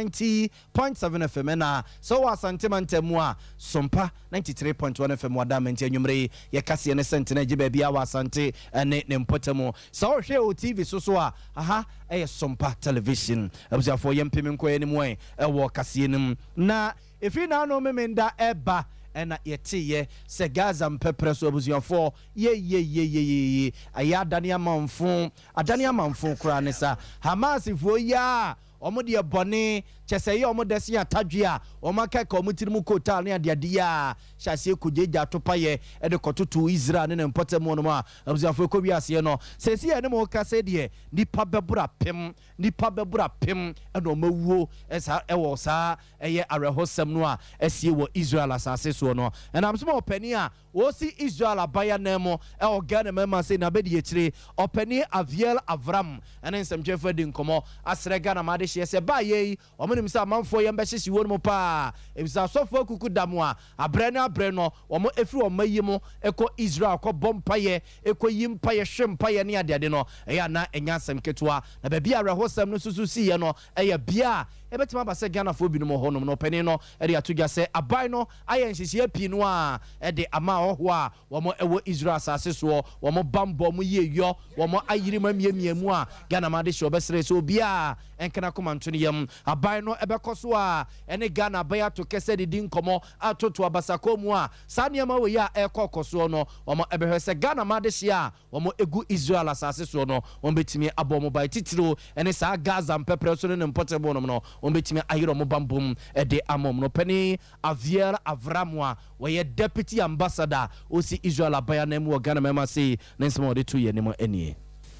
90.7 FM, ɛna sɛ wɔ Asante mantam mu a, Sompa 93.1 FM. Wɔ Adamma nti anwummere yi yɛ kaseɛ ne sɛntene agye baabiara wɔ Asante ne ne mpɔtamu. Sɛ wohwɛ wɔ TV so so a, aha ɛyɛ Sompa Television. Abusuafoɔ yɛmpem nkɔ yɛn anim ɛ. Wɔ kaseɛ no mu. Na ɛfiri naano Memenda ɛba na yɛteeɛ sɛ Gaza mpɛprɛ so abusuafoɔ yeieieieiei ayɛ adane amanfo, adane amanfo koraa ne sa Hamasfoɔ yi a wɔn deɛ bɔne kyɛsɛ ɛyɛ wɔn dɛ sen atadwe a wɔn akɛka wɔn tiri mu kootaal ne adeade yi a hyɛ aseɛ kɔgyaagya atopayɛ de kɔtotoo Israel ne ne mpɔtam hɔnom a abusuafoɔ ɛkɔwie aseɛ no seesei yɛne mo rekasa yi deɛ nnipa bɛboro apem Nnipa bɛboro apem na wɔawuo saa wɔ saa ɛyɛ awerɛhosɛm no a asie wɔ Israel asase soɔ no. Ɛnam so ma ɔpanin a ɔresi Israel aban ananmu wɔ Ghana mmarima sei n'abadiakyire, ɔpanin Aviel Avram ne nsɛmtwerɛfoɔ adi nkɔmmɔ asrɛ Ghana ma adehyeɛ sɛ baayɛ yi wɔnim sɛ amanfoɔ yam bɛhyehye wɔn mu paa efisɛ asɔfoɔ akuku da mo a aberɛ ne aberɛ no wɔfiri wɔn mma yi mu kɔ Israel kɔbɔ mpaeɛ kɔyi mpaeɛ, hwe mpaeɛ ne adeade no, ɛyɛ a na ɛnyɛ asɛm ketewa. Na baabi a awerɛhosɛm no susu siiɛ no yɛ bea a ɛbɛtumi aba sɛ Ghanafoɔ binom wɔ hɔnom no. Ɔpanin no de ato dwa sɛ aban no ayɛ nhyehyɛeɛ pii no ara de ama ahɔhoɔ a wɔwɔ Israel asase soɔ, wɔn bammɔ, wɔn yieyɔ, wɔn ayere mu amiamia mu a Ghana man adehyeɛ. Ɔbɛsrɛ sɛ obiara nka n'akoma nto ne yam. Aban no bɛkɔ so ara ne Ghana aban ato kɛsɛ de di nkɔmmɔ atoto abasakɔ mu a saa nneɛma wei a ɛrekɔ kɔ soɔ no, wɔbɛhwɛ sɛ Ghana mma adehyeɛ a wɔgu Israel asase soɔ no, wɔbɛtumi abɔ wɔn ban, titiriw ne saa Gaza mpɛprɛ so ne ne mpɔtam hɔnom no, wɔbɛtumi ayere wɔn bammɔ mu de ama wɔn no. Panin Aviel Avram a ɔyɛ Deputy Ambassador a ɔsi Israel aban ananmu wɔ Ghana mmarima ase yi ne nsɛm a ɔde too yɛn anim nie.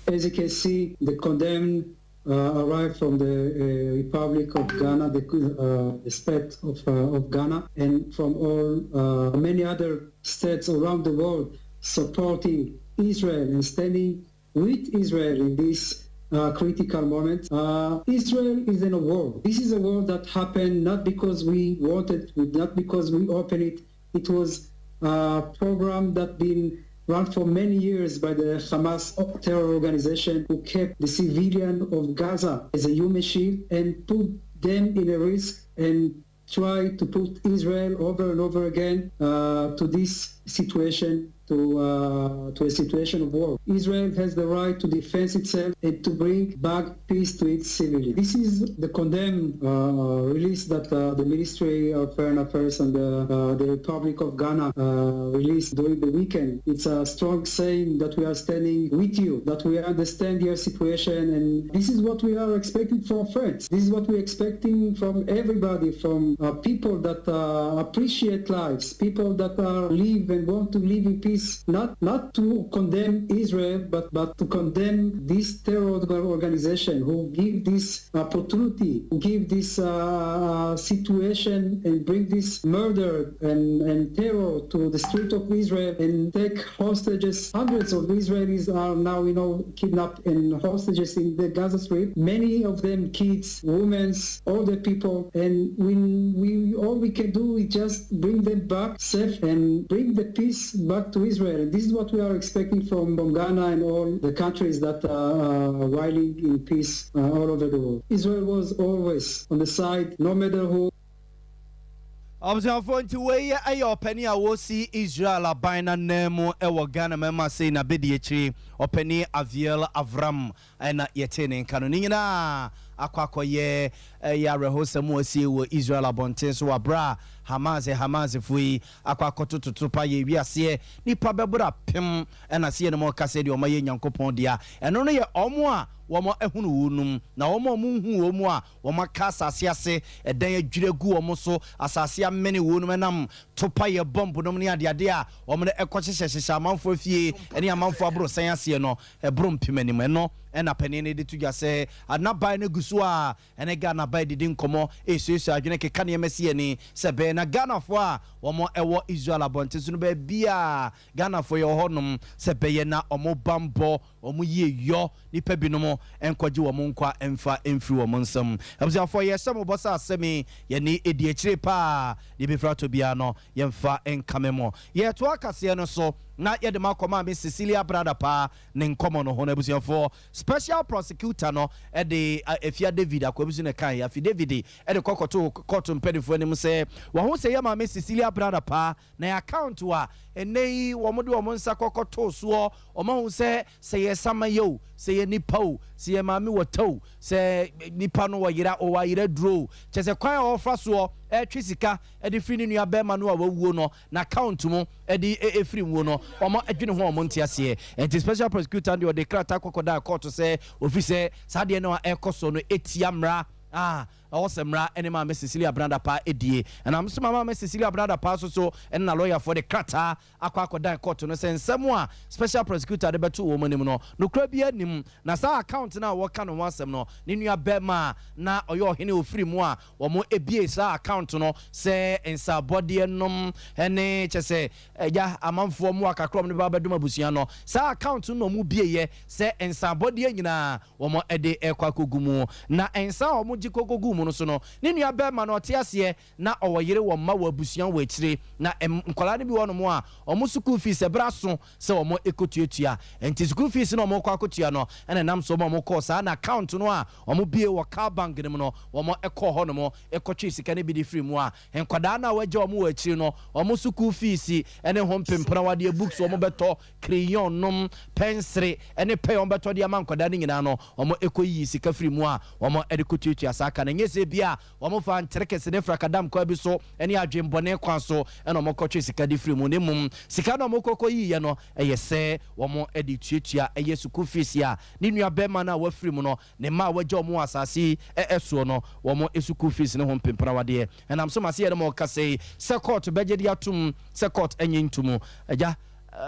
As you can see, the condemned arrived from the uh, Republic of Ghana, the, uh, the state of, uh, of Ghana, and from all many other states around the world supporting Israel and standing with Israel in this uh, critical moment. Israel is in a war. This is a war that happened not because we wanted, not because we opened it. It was a program that been run for many years by the Hamas terror organization who kept the civilian of Gaza as a human shield and put them in a risk and try to put Israel over and over again to this situation to, to a situation of war. Israel has the right to defend itself and to bring back peace to its civilians. This is the condemned release that the Ministry of Foreign Affairs and the, the Republic of Ghana released during the weekend. It's a strong saying that we are standing with you, that we understand your situation, and this is what we are expecting from friends. This is what we're expecting from everybody, from people that appreciate lives, people that are live and want to live in peace, not not to condemn Israel, but but to condemn this terror organization who give this opportunity, who give this situation and bring this murder and, and terror to the street of Israel and take hostages. Hundreds of Israelis are now, you know, kidnapped and hostages in the Gaza Strip. Many of them kids, women, older people, and we, we all we can do is just bring them back safe and bring the peace back to Israel. And this is what we are expecting from, from Ghana and all the countries that are whiling in peace all over the world. Israel was always on the side, no matter who. Abusuafoɔ, nti wei yɛ ɔpanin a wɔsi Israel aban n'anan mu wɔ Ghana mɛma sei na bɛdi akyiri, ɔpanin Aviel Avram, ɛna yɛte ne nka no. Ne nyinaa akɔ akɔyɛ ɛyɛ awerɛhosɛm a asie wɔ Israel abɔnten so wɔ aberɛ a Hamas Hamasfoɔ yi akɔ akɔtototo pa yɛ wiaseɛ nipa bɛboro 1000. Ɛna seɛ no mu ɔka sɛ deɛ ɔma yɛ Nyankopɔn dea, ɛno no yɛ ɔmo a wɔn ahunu wɔn num na wɔn a wɔn hu wɔn mu a wɔn aka asase ase, ɛdan adwiri agu wɔn so, asase amene wɔn num, ɛnam topa yɛ bɔmbo nom ne adeade a wɔn de ɛkɔ hyehyɛ hyehyɛ amanfoɔ fie ɛne amanfoɔ aborosan aseɛ no, ɛboro 1000 anim. Ɛno ɛna panin no de to dwa sɛ anaban no gu so a ɛne Ghana ban didi nkɔmmɔ, ɛsuasua adwene, keka nneɛma si ani sɛ bɛyɛ na Ghanafoɔ a wɔn ɛwɔ Israel abɔnten so no, baabi a Ghanafoɔ yɛ wɔ hɔnom, sɛ bɛyɛ na wɔn bambɔ wɔn yie yɔ nipa binom nkɔgye wɔn nkwa mfa mfiri wɔn nsam. Abusuafoɔ, yɛhyɛ mo bɔ sɛ asɛm yi yɛne edi akyire paa deɛ bɛfiri atɔ biara no, yɛmfa nkame mo. Yɛtoa akaseɛ no so na yɛde ma akɔma me Cecilia Brada paa ne nkɔmmɔ no ho no. Abusuafoɔ, special prosecutor no ɛde Efia David akɔbi so ne kan afi David ɛde kɔkɔto kɔɔto mpanimfoɔ anim sɛ wɔn ho sɛ yɛ maame Cecilia Brada paa na yɛ account a ɛnɛ yi wɔn de wɔn nsa kɔkɔto soɔ, wɔn ahu sɛ sɛ yɛ sama yɛ o, sɛ yɛ nipa o, sɛ yɛ maame wɔ ta o, sɛ nipa no wɔyera ɔwɔ ayera duro o, kyɛ sɛ kwan a wɔfa soɔ ɛtwe sika ɛde firi ne nua bɛrima no a wawuo no na account mu ɛde ɛfiri wuo no, wɔn adwene ho a wɔn nte aseɛ. Nti special prosecutor deɛ ɔde krataa kɔkɔda kɔɔto sɛ ofi sɛ saa deɛ no a ɛkɔ so no etia mmara a ɛwɔ sɛ mmara ɛne maame Cecilia Brada paa edie. Ɛnam so maame Cecilia Brada paa so so ɛne na lɔyafoɔ de krataa akɔ akɔdan kɔɔto no sɛ nsɛm a special prosecutor de bɛto wɔn anim no, nokura bi anim, na saa account no a wɔka no ho asɛm no, ne nua bɛrima a na ɔyɛ ɔhene ofiri mu a wɔn ebie saa account no sɛ nsabɔdeɛ nom ɛne kyɛ sɛ ɛgya amanfoɔ mu akakra wɔn de ba abɛdom abusua no, saa account no na wɔn bie yɛ sɛ nsabɔdeɛ nyinaa wɔn de ɛkɔ akɔgu mu. Na nsa a wɔn gye kɔkɔgu mu no so no, ne nua bɛrima no ɔte aseɛ na ɔwɔ yere, wɔ mma, wɔ abusua wɔ akyire, na nkwadaa no bi wɔ nom a wɔn sukuu fees ɛbrɛ aso sɛ wɔn ɛkɔtuatua. Nti sukuu fees na wɔn kɔ akɔtua no, ɛna nam so wɔn a wɔn kɔɔ saa na account no a wɔn bie wɔ CAL Bank no mu no, wɔn ɛkɔɔ hɔ nom ɛkɔtwe sika no bi de firi mu a nkwadaa no a wɔagya wɔn wɔ akyire no wɔn sukuu fees ɛne ho mpempena wadeɛ, books wɔn bɛtɔ, crayon nom, pɛnsere ɛne pɛn wɔn bɛtɔ de ama nkwadaa no nyinaa no, wɔn ɛkɔ yiyi sika firi mu a wɔn ɛde kɔtuatua saa ka no. Nyɛ sɛ bi a wɔn fa ntere kɛse ne frakadam kwan bi so ɛne adwembɔne kwan so ɛna wɔn kɔtwe sika de firi mu, ne mum sika no a wɔn kɔkɔ yiiɛ no ɛyɛ sɛ wɔn ɛde tuatua ɛyɛ sukuu fees a ne nua bɛrima no a wafiri mu no ne mma a wagya wɔn wɔ asase yi ɛsoɔ no wɔn sukuu fees ne ho mpempena wadeɛ. Ɛnam so ma se yɛde mo kasa yi sɛ court bɛgye de atum, sɛ court ɛnyɛ ntum, agya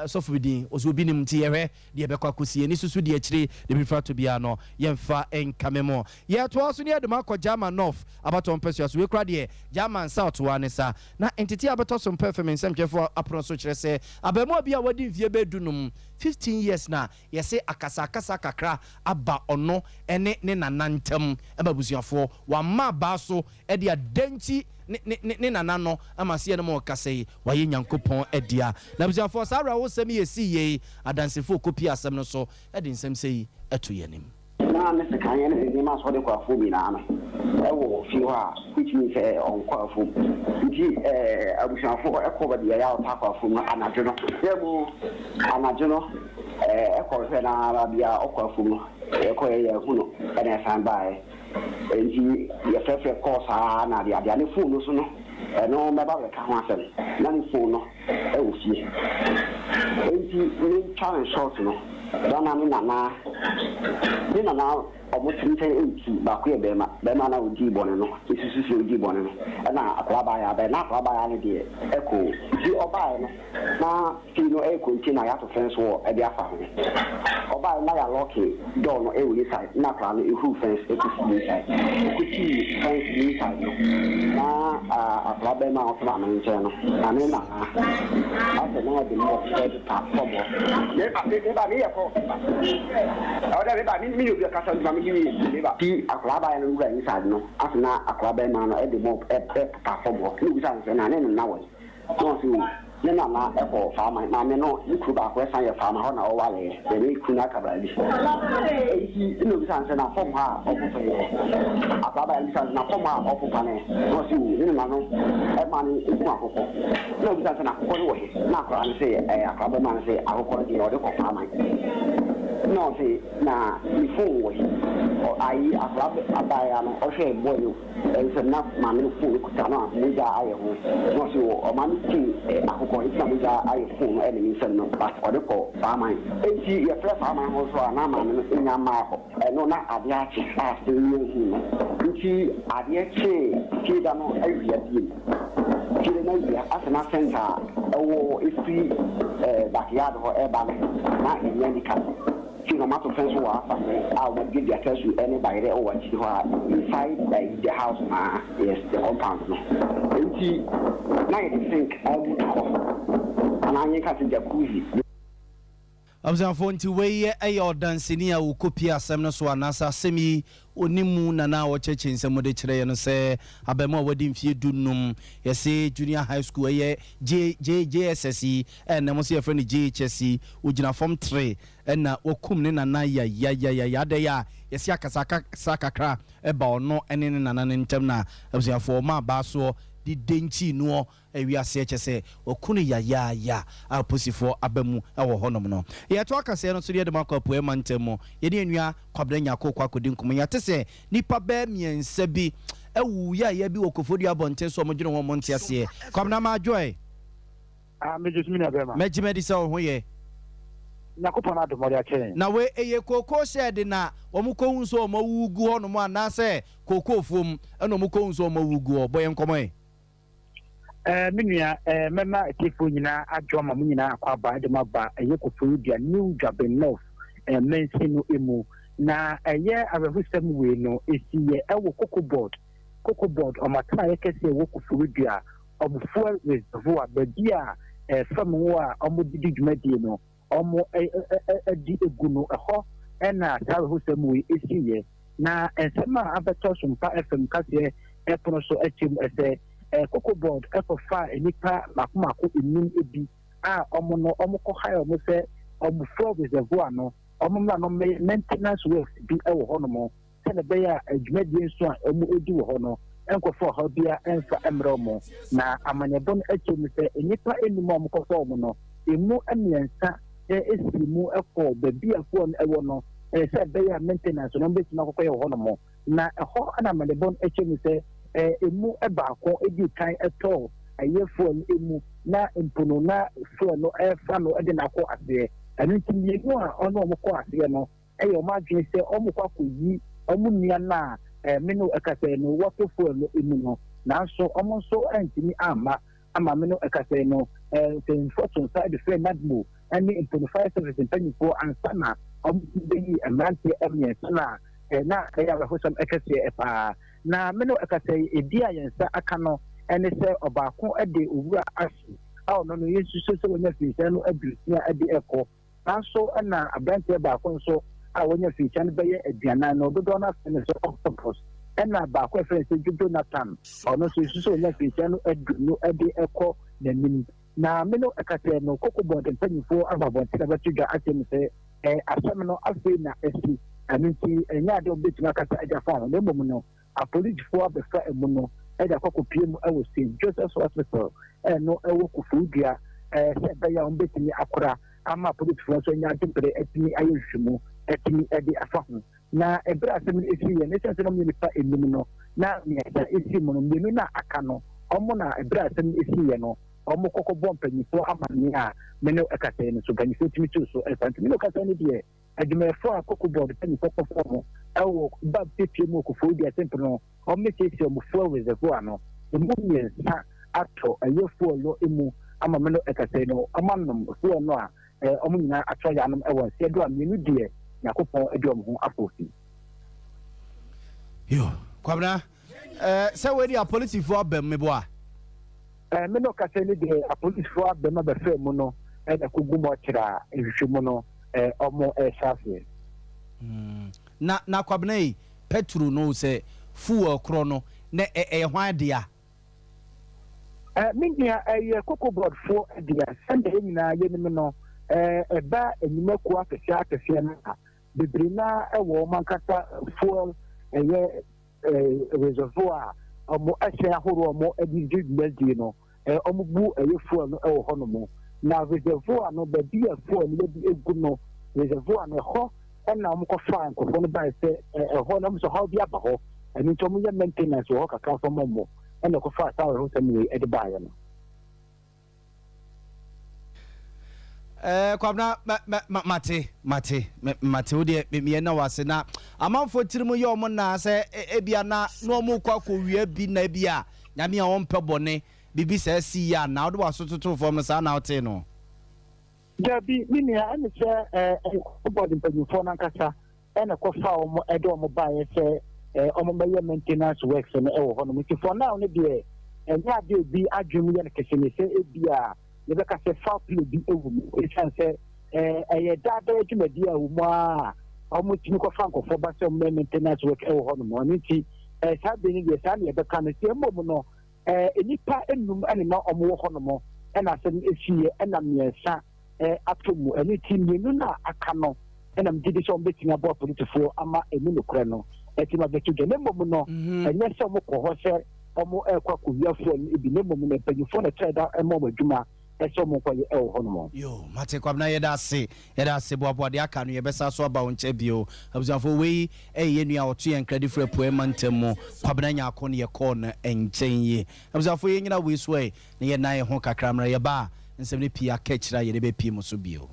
sɔfo bi din ɔsɛ obi nim. Nti yɛhwɛ deɛ ɛbɛkɔ akɔsi ani soso deɛ akyire de bi fa to biara no, yɛmfa nkame mo. Yɛtoa so ne yɛde mo akɔ German North abatɔ mpɛsua so. Wekura deɛ German South wa ne sa na ntete a bɛtɔ so mpɛ fam nsɛmtwerɛfoɔ apono so kyerɛ sɛ abɛɛmoa bi a wadi mfeɛ bɛɛ 15, 15 years, na yɛsɛ akasakasa kakra aba ɔno ne ne nana ntam ɛma abusuafoɔ wama abaa so ɛde adanti ne ne ne nana no ama seɛ no ma ɔkasa yi wayɛ Nyankopɔn adia. Na abusuafoɔ, saa awerɛhosɛm yi ɛsii yei, adansefoɔ kɔpie asɛm no so ɛde nsɛm sɛ yi ɛto yɛn anim. Na ne sekan ne ne nneɛma a ɔde kɔ afuom nyinaa no wɔ fie hɔ a which means sɛ ɔnkɔ afuom. Nti abusuafoɔ kɔ baabi a ɛyɛ a ɔtaa kɔ afuom no anadwo no. Yɛ mu anadwo no kɔ hwɛ no ara baabi a ɔkɔ afuom no yɛkɔeɛ yɛanhu no ɛna yɛsan baeɛ. Nti yɛfrɛfrɛ kɔɔ saa na adeade a ne phone no so no ɛno mɛba abɛka ho asɛm na ne phone no wɔ fie. Enti mentwa no short no, da na ne nana, ne nana ɔmo te nkyɛn nti baako yɛ bɛɛma, bɛɛma no a odii bɔne no, mesusu sɛ odii bɔne no, ɛna akwadaa baayaa baeɛ, na akwadaa baayaa no deɛ ɛkɔ o, nti ɔbaeɛ no na fie no ɛyɛ container a yɛato fence wall de afa ho, ɔbaeɛ no na yɛalɔke door no ɛwɔ inside, na akwadaa no ɛhuru fence ɛkɔsi inside, ɔkɔsii fence inside no na akwadaa bɛɛma a ɔte maame no nkyɛn no, maame no nana. Asɛ na ɔde mop ɛpepa fam hɔ. Meba meba meyɛ kɔ ɛwɔ dɛ meba me meyɛ obi ɔkasa nti ma me wie meba. Ti akwadaa abaayewa no wura inside no asɛ na akwadaa bɛɛma no ɛde mop ɛpepa fam hɔ na obisa no sɛ na ne nana wɔ he na ɔse o ne nana ɛkɔ faama maame no ne kuro baako ɛsan yɛ faama hɔ na ɔwareɛ deɛ ne kunu aka baabi enti na obisa no sɛ na fam hɔ a ɔpepa yi akwadaa abaayewa no bisa no sɛ na fam hɔ a ɔpepa no ɛ na ɔse o ne nana no ɛma no ekum akokɔ. Na obisa no sɛ, Na akokɔ no wɔ he? Na akwadaa no se, Ɛɛ, akwadaa bɛrima no se, Akokɔ no deɛ ɔde kɔ faaman. Na ɔse, Na ne phone wɔ he? Ɔ, ayi, akwadaa bɛ, abaayewa no, ɔhwɛɛ boy no nsam na maame no phone no kuta no a mogya ayɛ ho. Na ɔse, O, ɔmaa no kum akokɔ nti na mogya ayɛ phone no ɛne ne nsam no, but ɔde kɔ faaman. Enti yɛfrɛ faaman hɔ nso a, na maame no nnya mmaa hɔ. Ɛno na adeɛ akye a still yɛnhuu no. Nti adeɛ kyee fie da no awia bio. Fie no awia asɛ na fence a ɛwɔ ɛfiri backyard hɔ ɛreba no na ɛnyɛ anika. Fie no wɔato fence wɔ afa ho a wɔaduadua cashew ne bayerɛ wɔ akyiri hɔ a inside the house no ara, yes the compound no. Nti na yɛde sink abutu hɔ anaa yɛnka sɛ jacuzzi. Abusuafoɔ, nti wei yɛ ɔdanseni a ɔkɔpie asɛm no so anaasɛ asɛm yi ɔnim mu na na ɔkyerɛkyerɛ nsɛm mu de kyerɛ yɛn no sɛ abarimaa a wadi mfeɛ du nnum, yɛse Junior High School, ɛyɛ J, J, JSS yi, ɛnnɛ mo nso yɛfrɛ no JHS yi, ɔgyina fam tre ɛna wakum ne nana yayayayaya, adɛn a yɛse akasakasa kakra ba ɔno ne ne nana no ntam na abusuafoɔ ɔma abaa soɔ de denkyii noɔ Wiase kyɛ sɛ wɔaku no yayaaya a aposifoɔ aba mu wɔ hɔnom no. Yɛtoa kaseɛ no so de yɛde mo akɔ Apueɛ mantam mu. Yɛne yɛn nua Kwabena Nyarko rekɔ akɔdi nkɔmmɔ. Yɛate sɛ nnipa bɛyɛ mmiɛnsa bi awu yaaya bi wɔ Koforidua abɔnten so a wɔdwene ho a wɔnte aseɛ. Kwabena Madwoe. Ah, megye so me nua bɛrima. Mɛgye madi sɛ wo ho yɛ. Nyankopɔn adom ɔde akyɛ yɛn. Na wei ɛyɛ kookoo hyɛɛde na wɔkɔhu sɛ wɔawuwu gu hɔnom anaasɛ kookoofuo mu na wɔkɔhu sɛ wɔawuwu gu hɔ? Bɔ yɛn nkɔmmɔ ɛ. Eh, me nua, eh, mɛma atiefoɔ nyinaa adwo ama mo nyinaa akɔ aba de mo aba ɛyɛ Koforidua New Dwaben North eh, mansin no mu. Na ɛyɛ awerɛhosɛm wei no, ɛsi yɛ ɛwɔ Cocoa Board, Cocoa Board, ɔmo atenaeɛ kɛseɛ ɛwɔ Koforidua, ɔmo fuel reservoir, baabi a eh, fam ngo a ɔmo de di dwumadie no, ɔmo adi egu no, ɛhɔ na saa awerɛhosɛm wei esiiɛ. Na nsɛm a abɛtɔ Sompa FM kaseɛ pono so akyɛ mu sɛ, Cocoa Board kɔfaa nnipa mako mako nnum bi a wɔn no wɔn kɔ hire wɔn sɛ wɔn fuel reservoir no wɔn mmra no mmɛyɛ maintenance works bi wɔ hɔnom. sɛnea ɛbɛyɛ a dwumadie nso a wɔredi wɔ hɔ no nkɔfa ɔhaw biara mfa mmrɛ wɔn. Na amanneɛbɔ no kyerɛ mu sɛ nnipa nnum a wɔkɔfaa wɔn no, emu mmiɛnsa sii mu kɔɔ baabi a fuel no wɔ no sɛ ɛbɛyɛ a maintenance no wɔbɛtumi akɔkɔyɛ wɔ hɔnom. Na ɛhɔ na amanneɛbɔ no kyerɛ mu sɛ emu baako dii kan tɔɔ ɛyɛ fuel no mu na mpo no na fuel no refa no de no akɔ aseɛ. Ɛno nti mmienu a ɔne wɔn kɔɔ aseɛ no, yɛ wɔn adwene sɛ wɔrekɔ akɔyi wɔn nua no a me ne wo kasa yi no wɔto fuel no mu no, nanso wɔn nso antumi amma ama me ne wo kasa yi no. Mpanyinfoɔ to nsa de frɛ NADMO ne mpo no fire service mpanyinfoɔ ansa na wɔtumi bɛyi mmeranteɛ mmiɛnsa no a na ɛyɛ awerɛhosɛm kɛseɛ paa. Na me ne wo kasa yi, ɛdi a yɛn nsa aka no ne sɛ ɔbaako de owura ahye a ɔno no yɛnsusu sɛ wanya mfinhyia no aduosia de rekɔ. Saa nso na aberanteɛ baako nso a wanya mfinhyia no bɛyɛ aduanan no, dodoɔ no ara frɛ no sɛ Octopus, ɛna baako a yɛfrɛ no sɛ Jojo Nathan, ɔno nso yɛsusu sɛ wanya mfinhyia no aduonu de kɔ n'anim. Na me no ɛka sɛ no Cocoa Board mpanimfoɔ aba abɔnten abɛto dwa akyerɛ mu sɛ eh, asɛm no afei na asi. Ɛno nti, ɛnyɛ ade a wɔbɛtumi akasa de afa ho, na mmom no, apolisifoɔ abɛfa amu no de akɔ akɔpue mu wɔ St. Joseph's Hospital a ɛno wɔ Koforidua sɛ ɛbɛyɛ a wɔbɛtumi akora ama apolisifoɔ nso anya adebere atumi ayɛ nhwehwɛmu atumi de afa ho. Na ɛberɛ a asɛm no siiɛ no, ɛsiane sɛ na wɔyɛ nnipa nnum no, na mmiɛnsa si mu no, mmienu no a aka no, wɔn na ɛberɛ a asɛm no siiɛ no, wɔkɔ kɔbɔɔ mpanimfoɔ amanneɛ a me ne wo kasa yi no so, mpanimfoɔ tumi too so sa. Nti me ne wo kasa yi no deɛ, Adwumayɛfoɔ a Cocoa Board mpanyinfoɔ kɔfa wɔn wɔ ba bepie mu wɔ Koforidua Temple no, wɔbɛsiesie wɔn fuel reservoir no. Emu mmiɛnsa atɔ ɛyɛ fuel no mu ama me no ɛkasa yi no, wɔanom fuel no a wɔn nyinaa atɔ yɛ anom wɔ nseɛ do a mmienu deɛ Nyankopɔn de wɔn ho afɔ fi. Yo, Kwabena, eh, sɛ wei deɛ apolisifoɔ abam meboa? Eh, me no kasa ni deɛ apolisifoɔ abam abɛfaa mu no ɛna kɔgu mu ɔkyerɛ a nhwehwɛmu no eh, ɔmo ɛrehyɛ aseɛ. Mm, na, na Kwabena yi, pɛtro no sɛ fuel korɔ no, na ɛyɛ hwan dea? Eh, me nua, ɛyɛ Cocoa Board foɔ dea. Sɛdeɛ yɛn nyinaa yɛnim no, eh, ɛba nnwumakuo akɛseɛ akɛseɛ no a, bebree no ara wɔ wɔn ankasa fuel ɛyɛ eh, reservoir a wɔn ɛhyɛn ahoroɔ a wɔde di dwumadie no, eh, wɔbu ɛyɛ fuel no wɔ hɔnom. Na reservoir no, baabi a fuel no yɛde egu no, reservoir no ɛhɔ ɛna wɔkɔfaa nkurɔfoɔ no bae sɛ ɛhɔ no wɔn sɛ ɔhaw bi aba hɔ, ɛno nti wɔyɛ maintenance wɔ hɔ kakra mfa ma wɔn, ɛna ɛkɔfaa saa awerɛhosɛm wei ɛde baeɛ no. Eh, Kwabena, mate, mate, mate, wo deɛ meyɛ na wase na amanfoɔ tiri mu yɛ ɔmo naa sɛ ebia na na ɔmo kɔ akɔwia bi na ebia Nyame a ɔmpɛ bɔne biribi saa sii yɛ anaa wode w'aso totoo fam no saa na wotee no? Dabi, me nua, ɛne sɛ ɛyɛ Board mpanyimfoɔ no ankasa na ɛkɔfaa wɔn de wɔn baeɛ sɛ wɔmmɛyɛ maintenance works no wɔ hɔnom. Nti for now no deɛ, ɛnyɛ adeɛ a obi adwene mu yɛ no kesene sɛ ebia yɛbɛka sɛ foul play bi wɔ mu ɛsiane sɛ ɛyɛ daadaa dwumadi a wɔ mu ara a wɔtumi kɔfa nkurɔfoɔ ba sɛ wɔmmɛyɛ maintenance work wɔ hɔnom. Ɛno nti saa bere no deɛ saa na yɛbɛka no. Sɛ mmom no, Nnipa nnum na na wɔwɔ hɔnom na asɛm no siiɛ, ɛna mmiɛnsa atɔ mu. Ɛno nti mmienu no a aka no na megye di sɛ wɔbɛtumi aboa apolisifoɔ ama ɛmu nokorɛ no atumi abɛto dwa. Na mmom no, ɛnyɛ sɛ wɔkɔ hɔ sɛ wɔrekɔ akɔwia fuel no bi, na mmom no mpanimfoɔ na ɛkyerɛ da ma wɔn adwuma sɛ wɔnkɔyɛ wɔ hɔnom. Yoo mate Kwabena yɛda ase yɛda ase boaboa deɛ aka no yɛbɛsan so aba wo nkyɛn bio abusuafoɔ wei ɛyɛ yɛn nua a ɔto yɛn nkra de firi apueɛ mantam mu Kwabena Nyarko ne yɛkɔɔ no nkyɛn yi abusuafoɔ yɛnyina wei so ɛ na yɛnnan yɛn ho kakra mmerɛ yɛba a nsɛm no pii aka akyire a yɛde bɛpie mo so bio.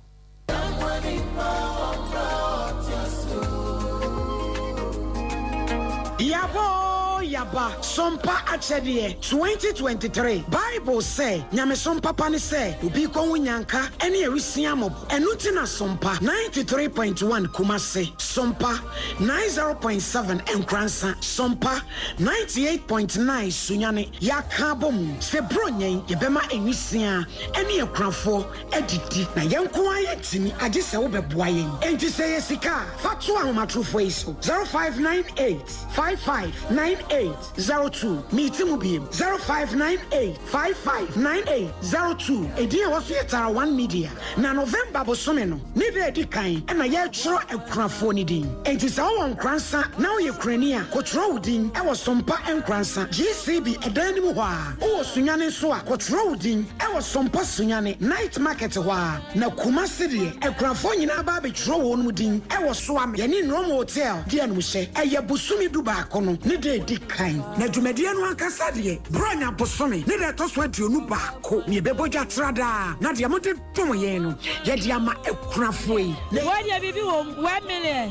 Yaba oo yaba, sompa akyɛdeɛ 2023 Bible sɛ nyamesom papa ne sɛ obi kɔ ho nyanka ne awisia mmɔbɔ Ɛno nti na Sompa 93.1 Kumasi, Sompa 90.7 Nkoransa, Sompa 98.9 Sunyani yɛaka abɔ mu sɛ Buronya yi yɛbɛma nwisiaa ne akunafoɔ adidi na yɛn nko ara yɛntumi agye sɛ wobɛboa yɛn. Enti sɛ ɛyɛ sika a, fa to ahomatorofoɔ yi so, 0598 55 98 02. Meti mu biem, 0598 55 98 02. Edin a ɛwɔ so yɛ Tara One Media. Na November bosome no ne da a ɛdi kan na yɛretwerɛ akunafoɔ no din. Enti sɛ wowɔ Nkoransa na woyɛ kunani a, kɔtwerɛ wo din wɔ Sompa Nkoransa, GCB ɛdan no mu hɔ ara. Wowɔ Sunyani nso a, kɔtwerɛ wo din wɔ Sompa Sunyani, Night Market hɔ ara. Na Kumasi deɛ, akunafoɔ nyinaa ba abɛtwerɛ wɔn din wɔ Soame, yɛne Nrom Hotel di animhyɛ. Ɛyɛ bosome dubaako no ne da a ɛdi kan. Na dwumadie no ankasa deɛ, Buronya bosome ne da a ɛtɔ so 21 na yɛbɛbɔ dwa tra daa. Na deɛ mode dom yɛn no, yɛde ama akunafoɔ yi. Na. Wei deɛ biribi wɔ mu, 1 million.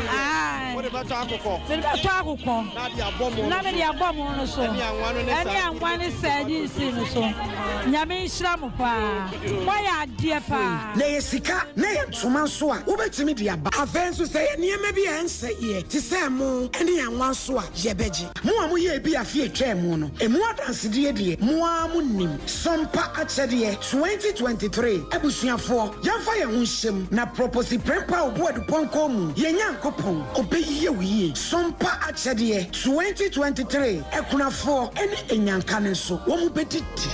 Ae. Wode bɛtɔ akokɔ. Mede bɛtɔ akokɔ. Na de abɔ mo no so. Na mede abɔ mo no so. Ɛne anwa no ne sardines. Ɛne anwa ne sardines no so. Nyame nhyira mo paa. Moayɛ adeɛ paa. Na ɛyɛ sika, na ɛyɛ ntoma nso a, wobɛtumi de aba. Afei nso, sɛ ɛyɛ nneɛma bi a ɛnsɛeɛ te sɛ ɛmo ne anwa nso a, yɛbɛgye. Mo a moyɛɛ bi afe a ɛtwaa mu no, ɛmu adansedie deɛ, mo ara monim. Sompa Akyɛdeɛ 2023 Abusuafoɔ, yɛmfa yɛn ho nhyɛ mu na Proposi Prempeh Obuadu Pɔnkɔ mu, yɛn Nyankopɔn, ɔbɛyɛ wo yie. Sompa Akyɛdeɛ 2023 Akunafoɔ ne Anyanka no nso, wɔn bɛdidi.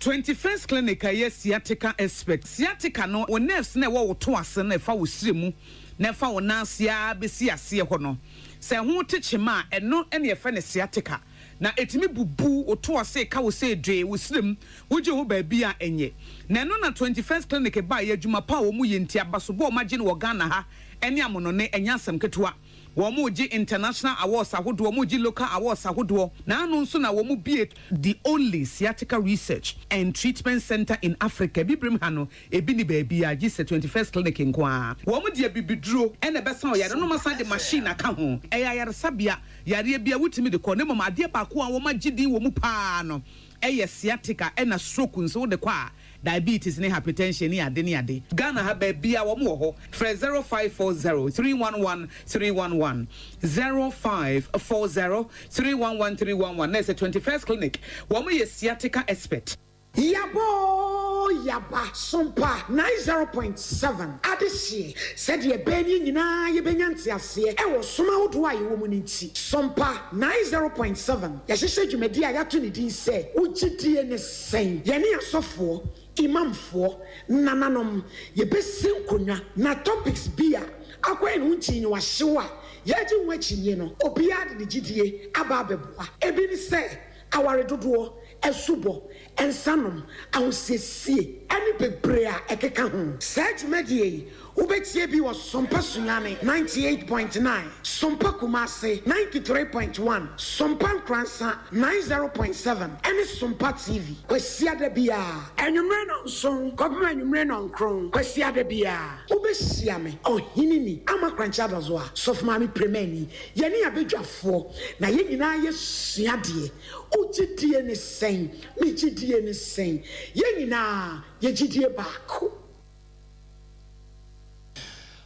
21st Clinic a ɛyɛ sciatica expert. Sciatica no, wo nerves no a ɛwɔ wo to ase no a ɛfa wo srɛ mu na ɛfa wo nan ase ara bɛsi aseɛ hɔ no, sɛ ɛho te kyema a, ɛno na yɛfrɛ no sciatica. Na ɛtumi bubu wo to ase, ka wo sɛ dwee, wo srɛ mu, wogye ho baabi a ɛnyɛ. Na ɛno na 21st Clinic baeɛ, adwuma pa a wɔyɛ nti, abasobɔ a wɔagye no wɔ Ghana ha ne amonɔne, ɛnyɛ asɛm ketewa. Wɔregye international awards ahodoɔ, wɔregye local awards ahodoɔ, na ano nso na wɔbue the only sciatica research and treatment centre in Africa, Abibirem ha no, ebi nni baabiara gye sɛ 21st Clinic nko ara. Wɔde abibiduro na ɛbɛsa ɔyare no, na wɔasan de machine aka ho. Ɛyɛ ayaresabea, yareɛ biara wotumi de kɔ, na mmom adeɛ baako a wɔagye din wɔ mu pa ara no yɛ sciatica ɛna stroke nso wode kɔ a, Diabetes ne hypertension ne ade ne ade. Ghana ha baabiaa wɔn wɔ hɔ. Frɛ 0540 311 311, 0540 311 311 na ɛsɛ 21st clinic wɔn yɛ sciatica expert. Yaba oo yaba, Sompa 90.7 adehyeɛ, sɛdeɛ ɛbɛyɛ ne yɛn nyinaa yɛbɛnya nteaseɛ wɔ som ahodoɔ a yɛwɔ mu no nti, Sompa 90.7 yɛahyehyɛ dwumadie a yɛato ne din sɛ Wo Gyedie Ne Sɛn? Yɛne asɔfoɔ, imamfoɔ, nananom, yɛbɛsi nkonnwa na topics bi a akɔyɛ ne ho nkyinyiwahyew a yɛregye ho akyinnye no, obiara de ne gyidie aba abɛboa. Ebi ne sɛ, aware dodoɔ, asubɔ, nsanom, ahosiesie, ne bebree a ɛkeka ho. Saa dwumadie yi, Wobɛtie bi wɔ Sompa Sunyani 98.9, Sompa Kumasi 93.1, Sompa Nkoransa 90.7 ɛne Sompa TV Kwasiada biara anwummere nnɔnson kɔpem anwummere nnɔnkron Kwasiada biara. Wobɛhyia me, Ɔheneni Ama Korankye Adazoa, Sɔfo Maame Premani, yɛne abadwafoɔ na yɛn nyinaa yɛsua adeɛ. Wo gyedie ne sɛn? Me gyedie ne sɛn? Yɛn nyinaa yɛ gyedie baako.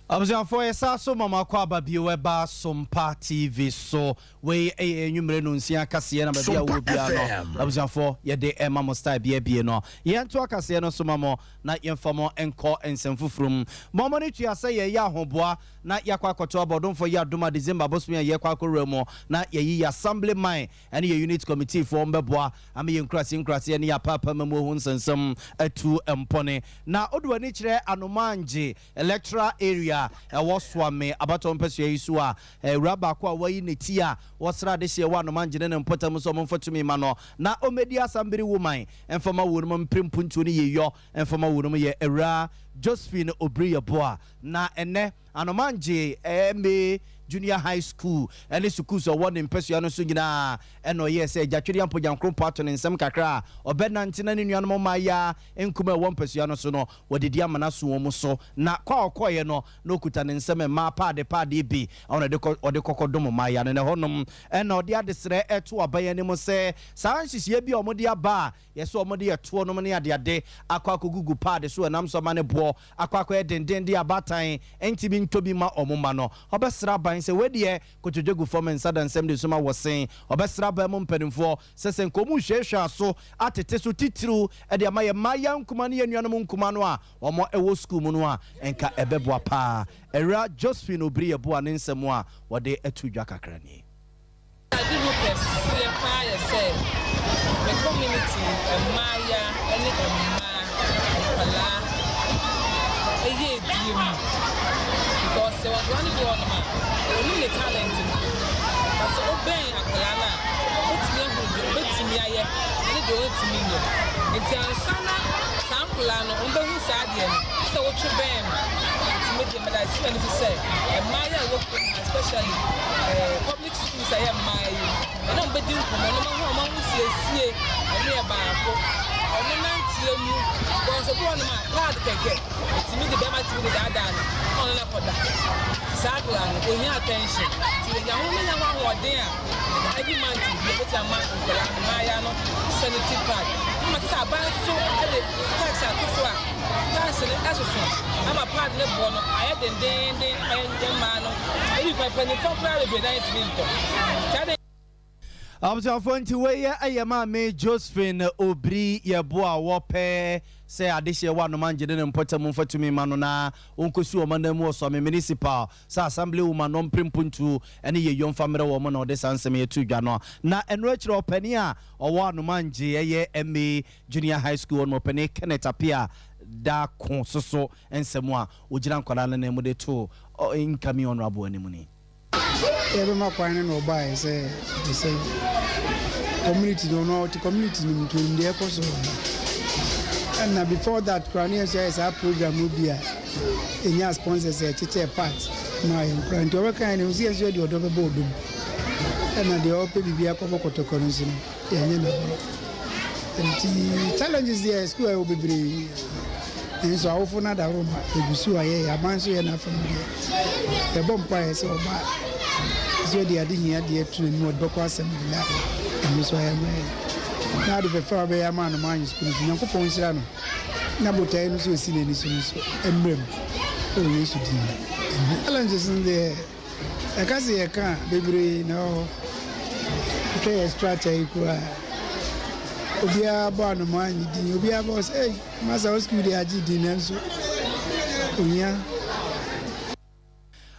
Abusuafoɔ yɛsa so ma mo akɔ aba bio ɛba Sompa TV so. Wei ɛyɛ anwummere no nsia kaseɛ na baabi a wɔ biara no abusuafoɔ yɛde ɛma mo style bi abie no. Yɛnto akaseɛ no so ma mo na yɛmfa mo nkɔ nsɛm foforɔ mu. Mo mo ne tua sɛ yɛyɛ ahoboa na yɛakɔ akɔto abɔdomfoɔ yɛ adom a December bosome a yɛkɔ akɔwura mu na yɛyi yɛ assembly man ɛne yɛ unit committee foɔ mbɛboa ama yɛ nkuraseɛ nkuraseɛ ne yɛ apaapa mamuo ho nsɛnsɛm atu mpɔne. Na wode w'ani kyerɛ Anomangye electoral area a ɛwɔ Suame abatoɔ mpasua yi so a, awuraa baako a wayi ne ti a wɔsra adehyeɛ wɔ Anomangye ne ne mpɔtam sɛ wɔmfa tumi ma no na ɔmmɛdi Asambiri Woman mfa ma wɔnom mpere mpuntuo ne yieyɔ mfa ma wɔnom yɛ Awuraa Josephine Obiri Yeboah. Na ɛnnɛ Anomangye MA Junior High School ne sukuus a ɔwɔ ne mpasua no so nyinaa na ɔyɛɛ sɛ Agya Twedeampo Gyankrompo ato ne nsam kakra a ɔbɛnante na ne nuanom mmayeaa nkumaa a ɛwɔ mpasua no so no wɔdidi amena so wɔn so. Na kɔ a ɔkɔeɛ no na ɔkuta ne nsam mmaa paade paadeɛ bi a ɔde kɔ ɔde kɔkɔdom mmayeaa no. Na ɛhɔnom na ɔde adesrɛ too aban anim sɛ saa nhyehyɛeɛ bi a wɔde aba a Yɛsɛ wɔn de ɛtoɔ nom ne adeade akɔ akɔgugu paade so ɛnam so ama ne boɔ akɔ akɔyɛ dendenden abaatan ntumi ntɔ bi mma wɔn mma no. Ɔbɛsrɛ aban sɛ wei deɛ kotodwe gu fam nsa da nsam de suma wɔ sen. Ɔbɛsrɛ aban mu mpanimfoɔ sɛ sɛ nka wɔn rehwiahwia aso atete so titiriw de ama yɛn mmayewa nkumaa ne yɛn nuanom nkumaa no a wɔn wɔ sukuu mu no a nka ɛbɛboa paa. Awuraa Josephine Obiri Yeboah ne nsɛm a wɔde ato dwa kakra nie. Ade mu kɛseɛ paa yɛ sɛ me community mmaaya ne mmaa nkwadaa ɛyɛ adie mu because sɛ akwadaa no bi wɔ hɔnom a ɔnim ne talent mpo but sɛ wobɛn akwadaa no a wobɛtumi ahunu deɛ ɔbɛtumi ayɛ ne deɛ ɔntumi nyɛ nti ansa na saa nkwadaa no wɔbɛhu saa adeɛ no sɛ wotwe bɛn no nti me deɛ meda asi m'ani so sɛ mmaaya a ɛwɔ kurom ha especially eh, public schools a ɛyɛ mmaa yi ɛna wɔn bɛdi nkɔmmɔ na wɔn ahu wɔn ahosiesie ɛno yɛ baako wɔn nanteɛ mu because obi wɔ nom a paad kɛkɛ tumi de bɛrima tumi de daadaa no na ɔno na kɔda saa akwadaa no ohia attention ti yɛnya ho menya ho ahoɔden a every month bi ebɛtumi ama nkwadaa no mmaaya no sanitary pad na ma sɛ aban nso de tax ato so a tax no ɛsoso ama pad ne boɔ no ayɛ dendeenden ama yɛn mmaa no. Ebi mpanimfoɔ koraa bebree nan ntumi ntɔ. Saa de. Abusuafoɔ nti wei yɛ ɛyɛ maame Josephine Obiri Yeboah a wɔpɛ sɛ adehyeɛ wɔ Anoma Ngyede ne mpɔtam mfa tumi mma no na ɔnkɔsi wɔn ananmu wɔ Suame Municipal sɛ Assembly Woman no ɔmpere mpuntuo ne yɛyɔ mfa mmerɛ wɔn na ɔde saa nsɛm yi ato dwa no. Na ɛno akyiri ɔpanin a ɔwɔ Anoma Ngye ɛyɛ MA Junior High School hɔ nom ɔpanin Kenneth Appiah Darko soso nsɛm a ɔgyina nkwadaa no nan mu de too incoming Honourable anim ni. Yɛbɛma kwan no na ɔbaeɛ sɛ te sɛ community no ɔno ɔte community no mu nti onim deɛ ɛkɔ so wɔ hɔ. Ɛna before that koraa ne yɛn nso yɛayɛ saa program no bi a ɛnya sponsors a ɛkyekyɛɛ part maa yɛn koraa nti ɔbɛka yɛn no sɛ yɛn nso yɛde ɔdɔ bɛbɔ ɔdɔ mu ɛna deɛ ɔpɛ biribi akɔbɔ kɔtɔkɔ no nso no Yɛnyɛ no agorɔ. Nti challenges deɛ school ɛwɔ bebree. Nanso awofo no adaworo ma egu so a yɛyɛ aban nso yɛ n'afa mu deɛ. Yɛbɔ mpaeɛ sɛ ɔba a nso de ade hia deɛ to n'anim ɔde bɛkɔ assembly na ɛno nso ayɛ ma yɛn. Na ade fɛfɛ a ɔbɛyɛ ama anomaa anyi sukuu no nso Nyankopɔn nhyira no na botaeɛ no nso ɔsi n'ani so no nso mmra mu wɔ Yesu din mu. Amen. Challenges no deɛ Ɛka sɛ yɛka a, bebree na ɛwɔ hɔ. Wohwɛ yɛn structure yi koraa a, obiara bɔ anomaa nye din. Obiara bɔ sɛ, ei, masa wo sukuu deɛ agye din nanso ohia.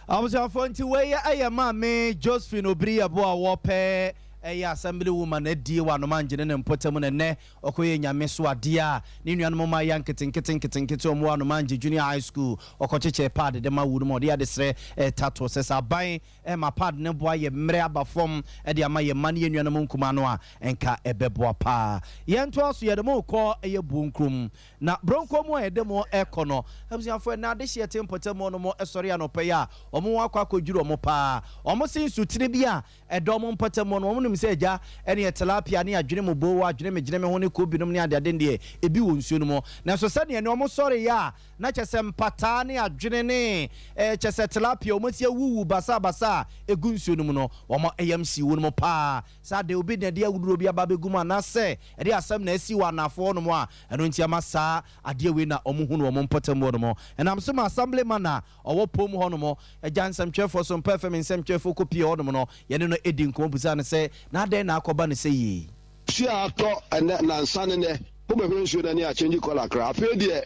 Abusuafoɔ nti wei yɛ maame Josephine Obiri Yeboah a wɔpɛ ɛyɛ assembly woman adie wɔ Anomangye ne ne mpɔtam na ɛnɛ ɔkɔyɛ nyame so adeɛ a ne nuanom mmayewa nketenkete nketenkete a wɔwɔ Anomangye Junior High School ɔkɔkyekyɛɛ pad de ma wɔn mu ɔde adesrɛ reta toɔ sɛ sɛ aban ma pad no boa yɛ mmerɛ aba fam de ama yɛn mma ne yɛn nuanom nkumaa no a nka ɛbɛboa paa. Yɛntoa so yɛde mo rekɔ ɛyɛ Buonkurom na Bronco mu a yɛde mo rekɔ no abusuafoɔ ɛnɛ adehyeɛ te mpɔtam hɔ nom sɔre anɔpa yi a wɔn ho akɔ akɔdwiri wɔn paa wɔn se nsutene bi a Ɛdɔ mo mpɔtam hɔ no, wɔn nim sɛ agya ɛneɛ tilapia ne adwene mu bow, adwene me gyene me ho ne koobi nom ne adeade no deɛ ebi wɔ nsuo no mu. Nanso sɛdeɛ ɛne wɔn sɔreeɛ a na kyerɛ sɛ mpataa ne adwene ne eh, kyerɛ sɛ tilapia wɔn asi awuwu basabasa a ɛgu nsuo no mu no, wɔn yam hyee wɔn mu paa sɛ ade obi na ɛde awuduro bi aba abɛgu mu anaasɛ ɛde asɛm na asi wɔ anaafoɔ hɔ nom a ɛno nti ama saa adeɛ wei na wɔn hunu wɔn mpɔtam hɔ nom. Ɛnam so ma Assemblyman a Ɔwɔ pon mu hɔnom, agya nsɛmtwerɛfoɔ so mpɛ fam nsɛmtwerɛfoɔ kɔpie hɔnom no, yɛne no dii nkɔmmɔ bisaa no sɛ, Na adɛn na akɔba no sɛ yei? Nsuo a atɔ ɛnɛ nansa ne nɛ wobɛhwɛ nsuo no ani a change colour koraa afei deɛ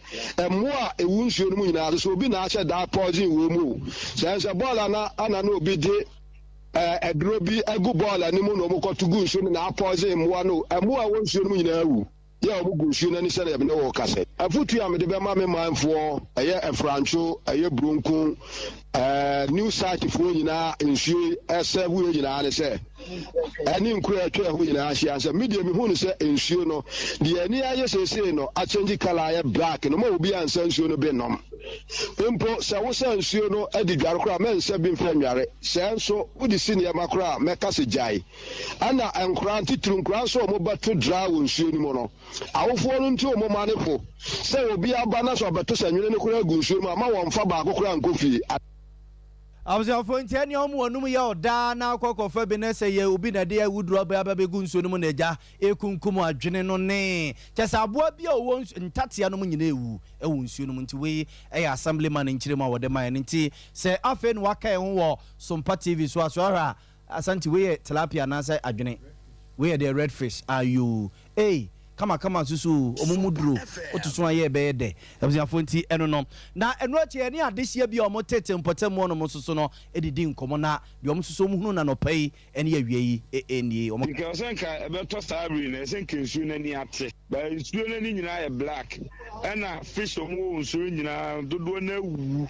mmoa a ɛwu nsuo no mu nyinaa so sɛ obi na ahyɛ daa poison wɔ mu o sɛ ɛnsɛ bɔɔla na ana na obi de aduro bi agu bɔɔla no mu na wɔkɔto gu nsuo no na apoison mmoa no mmoa a ɛwɔ nsuo no mu nyinaa awu. Yɛ a wɔgu nsuo no ani sɛdeɛ me ne wo rekasa yi. Afotuo a mede bɛma me manfoɔ, ɛyɛ Afrantwo, ɛyɛ Bronku, ɛɛ New Site foɔ nyinaa, nsuo yi ɛsɛvo yɛ nyinaa ne sɛ, ɛne nkuro a atwa ɛho nyinaa ahyia sɛ, me deɛ mehu no sɛ nsuo no, deɛ ani ayɛ seesei no, akyɛngye kala ayɛ black no, ma obi ansa nsuo no bi nnom. Mpo sɛ wosa nsuo no de dware koraa, mɛnsa bi mfa nnware. Sɛ nso wode si nneɛma koraa a, mɛka sɛ gyae. Ɛna nkoraa, titiriw nkoraa nso a wɔn ba to draa wɔ nsuo no mu no, awofoɔ no ntu wɔn mma no fo sɛ obi aba na sɛ ɔbɛto sɛ nwene no koraa gu nsuo no mu a, mma wɔmfa baako koraa nkɔ fie. Abusuafoɔ nti ɛneɛ wɔn wɔnom yɛ ɔdaa na akɔ kɔfa bi na sɛ yɛ obi na ɛde awuduro aba aba bɛgu nsuo no mu na agya ɛkunkum adwene no ne kyɛ sɛ aboa bi a ɔwɔ nsuo ntatea nom nyinaa ɛwu ɛwɔ nsuo no mu nti wei ɛyɛ assembly man nkyerɛmu a wɔde maɛ no nti sɛ afei na waka ɛho wɔ Sompa TV so a so ahwɛ a Asante wei yɛ tilapia anaasɛ adwene wei yɛ deɛ red fish ayoo ei kama kama nso so oo ɔmo mu duro woto so a yɛ ɛbɛyɛ dɛ abusuafoɔ nti ɛno no na ɛno akyi yɛne adehyeɛ bi a ɔmo tete mpɔtam hɔ nom nso so no didi nkɔmɔ na deɛ ɔmo nso so ɔmo hunu no anɔpa yi ɛne awia yi nie ɔmo Nka ɛsɛ nka ɛbɛtɔ saa bere no ɛsɛ nka nsuo no ani ate but nsuo no ani nyinaa yɛ black ɛna fish a wɔwɔ wɔ nsuo no nyinaa dodoɔ no awuwu.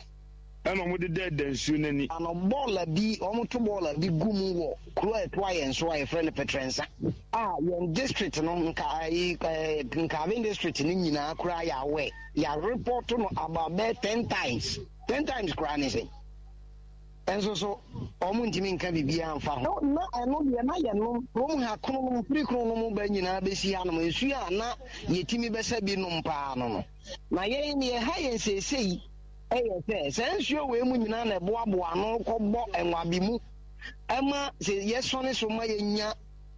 Ɛna wɔdedɛɛdɛ nsuo no ani. Ano bɔɔla bi, wɔto bɔɔla bi gu mu wɔ kuro a ɛtoa yɛn so a yɛfrɛ no Pɛtrɛnsa a yɛn district no nka ayi ɛɛ Nkaben district no nyinaa koraa yɛ aware yɛarepɔto no about bɛyɛ 10 times, 10 times koraa ne sɛn nso so wɔn ntumi nka biribiara mfa ho. Na ɛno deɛ na yɛnom kurom ha kronom firi kronom ba nyinaa bɛsi hanom nsuo a na yɛtumi bɛsa bi nom paa no no na yɛn deɛ ɛha yɛn seesei yɛ sɛ, saa nsuo wei mu nyinaa na ɛboaboa ano kɔbɔ nwabe mu ma sɛ yɛsɔne so ma yɛnya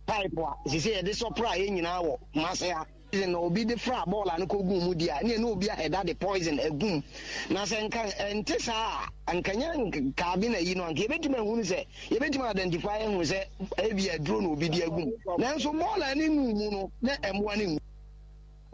pipe a, sɛ sɛ yɛde sɔ pra yɛn nyinaa wɔ Kumase ha. Poison na obi de fra bɔɔla no kɔguu mu deɛ a, ɛneɛ na obi ahɛda de poison agu mu. Na sɛ nka ɛnte saa a, anka nyɛ nkaa bi na ayi no, anka yɛbɛtumi ahunu sɛ, yɛbɛtumi identify ahu sɛ ebia aduro na obi de agu mu. Nanso bɔɔla no nguu mu no, na mmoa no nwu.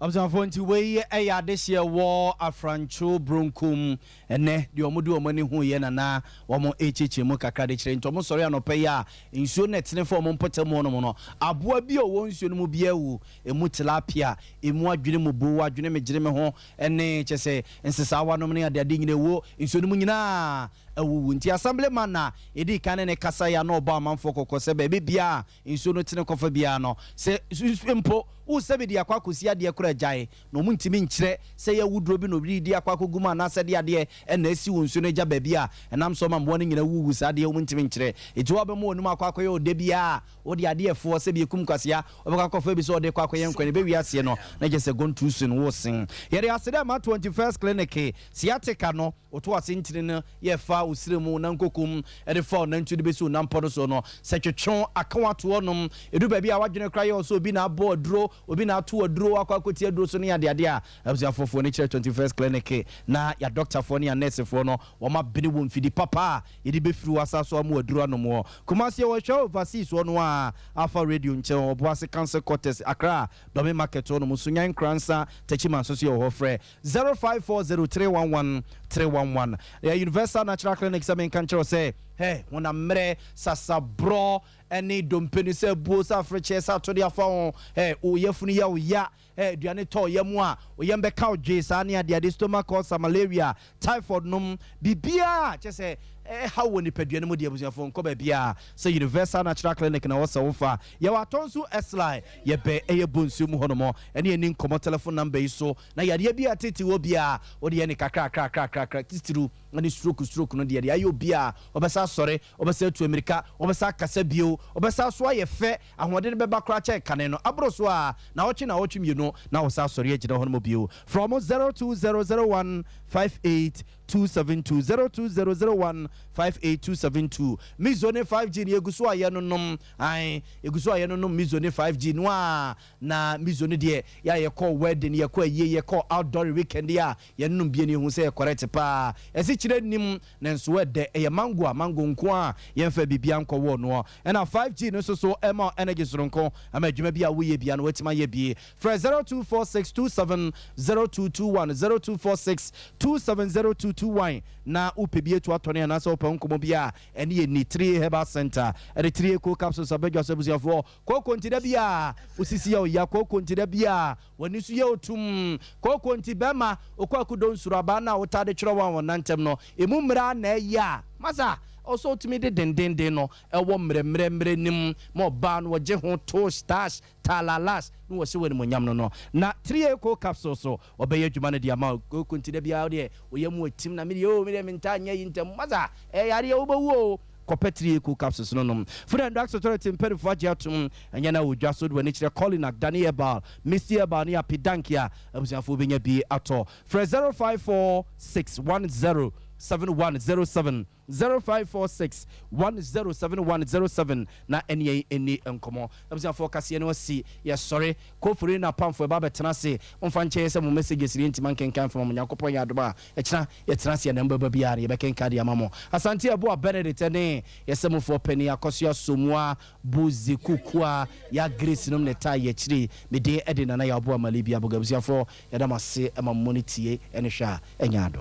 Abusuafoɔ, nti wei yɛ adehyeɛ wɔ Afrancho Bronkom ɛnɛ, deɛ wɔn de wɔn ani huiɛ na na wɔn rekyekyɛ mu kakra de kyerɛ. Nti wɔn sɔre anɔpa yi a, nsuo no ɛtene fa wɔn mpɔtam hɔ nom no, aboa bi a ɔwɔ nsuo no mu biara awu, ɛmu tilapia, ɛmu adwene mu bu, adwene me gyene me ho, ɛne kyɛ sɛ nsesaawa nom ne adeade nyina ɛwɔ nsuo no mu nyinaa awuwu. Nti Assemblyman na ɛdii kan ne ne kasaeɛ a na ɔbɔ amanfoɔ kɔkɔ sɛ baabi biara a nsuo no tene kɔfa biara no, sɛ mpo wo sɛ bi de akɔ akɔsi adeɛ koraa agyae, na wɔn ntumi nkyerɛ sɛ ɛyɛ awuduro bi na obi de akɔ akɔgu mu anaasɛ de adeɛ na asi wɔ nsuo no agya baabi a ɛnam so ma mmoa no nyinaa wuwu, saa adeɛ wɔn ntumi nkyerɛ. Enti wɔbɛma wɔn anum akɔ akɔyɛ ɔdɛ biara a wɔde adeɛ ɛfoɔ sɛ bi ekum kwasea, wɔbɛkɔ akɔfa bi sɛ ɔde kɔ akɔyɛ nkwan, ɛbɛwie aseɛ no na kyerɛ sɛ gone too soon, wosen. Yɛde aseda ma 21st Clinic, sciatica no, Woto ase ntini no yɛ fa wo srɛ mu na nkokom de fa wo nantu de bɛsi wo nanpɔ no so no, sɛ twetwe aka wo ato hɔ nom, ɛduru baabi a w'adwene koraa yɛ wo sɛ obi na abɔ aduro, obi na ato aduro akɔ akɔti aduro so ne adeade a, abusuafoɔ fo ani kyerɛ 21st Clinic na yɛadɔktafoɔ ne yɛanɛɛsefoɔ no wɔn abene wɔ mfidi papa a yɛde bɛfiri wo asa so ama wo aduro anom wɔ Kumasi yɛwɔ Hwɛ Overseas hɔ no a Alpha Radio nkyɛn wɔ Obuasi Council Quarters, Accra Dome Market hɔ nom, Sunyani Nkoransa Techiman nso so yɛwɔ hɔ frɛ 0540311311. Ɛyɛ Universal Natural Clinic sɛ menka nkyerɛ wo sɛ, hɛ, honam mmerɛ, sasaborɔ, ne dompe no sɛ abuo, sɛ aferekyɛ, sɛ atode afa ho, hɛ, wo yafunu yɛ wo ya, hɛ, aduane tɔ wo yam a, wo yam bɛka wo dwee saa ne adeade, stomach ulcer, malaria, typhoid nom, biribiara a kyerɛ sɛ ɛhaw wɔ nipadua no mu deɛ, abusuafoɔ, nkɔ baabiara sɛ Universal Natural Clinic na ɛwɔ sɛ wofa. Yɛwɔ Atɔnso Esly, yɛbɛ ɛyɛ Bonsuo mu hɔnom, ɛne yɛn nni nkɔmmɔ telephone number yi so. Na yareɛ bi a ɛtete wɔ biara, wode yɛ no kakrakrakrakrakra, titiriw ne stroke stroke no deɛ, deɛ ayɛ obi a, ɔbɛsan asɔre, ɔbɛsan atu ammirika, ɔbɛsan akasa bio, ɔbɛsan so ayɛ fɛ, ahoɔden no bɛba koraa kyɛn kane no, aboro so a, naawɔtwe naawɔtwe mmienu na wɔsan asɔre agyina hɔnom bio. Frɛ wɔn 0200158272, 0200158272. Mizo ne 5G no yɛgu so a yɛnonom, ae, yɛgu so a yɛnonom Mizo ne 5G no a. Na mizo no deɛ yɛ a yɛkɔ wedding, yɛkɔ ayie, yɛkɔ outdoor weekend a yɛnonom bie no yɛhu sɛ ɛyɛ correct paa. Asikyire nnim nanso ɛdɛ. Ɛyɛ mango a mango nko a yɛmfa biribiara nkɔwɔɔ noɔ. Ɛna 5G no nso so ɛma wo energy soronko ama adwuma bi a woyɛ biara no woatumi ayɛ bi. Frɛ 0246270221, 0246270221 na wopɛ bi atu atɔne anaasɛ wopɛ ho nkɔmmɔ bi a ɛne yɛn nni. Three Herbal Centre ɛde Three Cool Capsules abadwa so abusuafoɔ. Kooko nti da bi a wo sisi yɛ wo ya. Kooko nti da bi a w'ani so yɛ wo tumm. Kooko nti bɛrima Okwaku Donsuro abaa no a wotaa de twerɛ wɔn a wɔnna ntɛm no, emu mmerɛ ara na ɛyɛ a masa ɛwɔ sɛ wotumi de dendenden no wɔ mmerɛmmerɛmmerɛ no mu ma ɔbaa no wɔgye ho tosh tash talalas na wɔhyɛ wo animuonyam no no. Na 3A capsule so wɔbɛyɛ adwuma no de ama wo. Kooko nti da biara wo deɛ wo yam wɔ tim na me deɛ oo me deɛ mentaa nyɛ yi ntɛm masa ɛyɛ yareɛ wobɛwu oo. Kɔpɛ 3A capsules no nom. Food and Drugs Authority mpanimfoɔ agye atom ɛnyɛ na wɔ dwa so de w'ani kyerɛ Colinak, Dani Herbal, Misty Herbal ne Apidank a abusuafoɔ bɛnya bi atɔ. Frɛ 0546107107, 0546107107 na ɛne yɛn nni nkɔmmɔ. Abusuafoɔ, kaseɛ no asi, yɛsɔre. Kofori ne n'apamfoɔ ɛba abɛtena ase. Momfa nkyɛ yɛn sɛ mo messages no yɛntumi ankenkan mfa ma mo. Nyankopɔn yɛ adom a, Ɛkyena yɛtena ase a nea mobɛba biara no yɛbɛkenkan de ama mo. Asante Aboa Benedict ne yɛn sɛmufoɔ panin Akosua Somoa Buzi Kukua Ya Grace nom na ɛtaa yɛn akyiri. Me din de Nana Yaw Boa Malibi Aboga. Abusuafoɔ yɛda mo ase ma mo ne tie ne hwɛ a ɛnyɛ adɔ.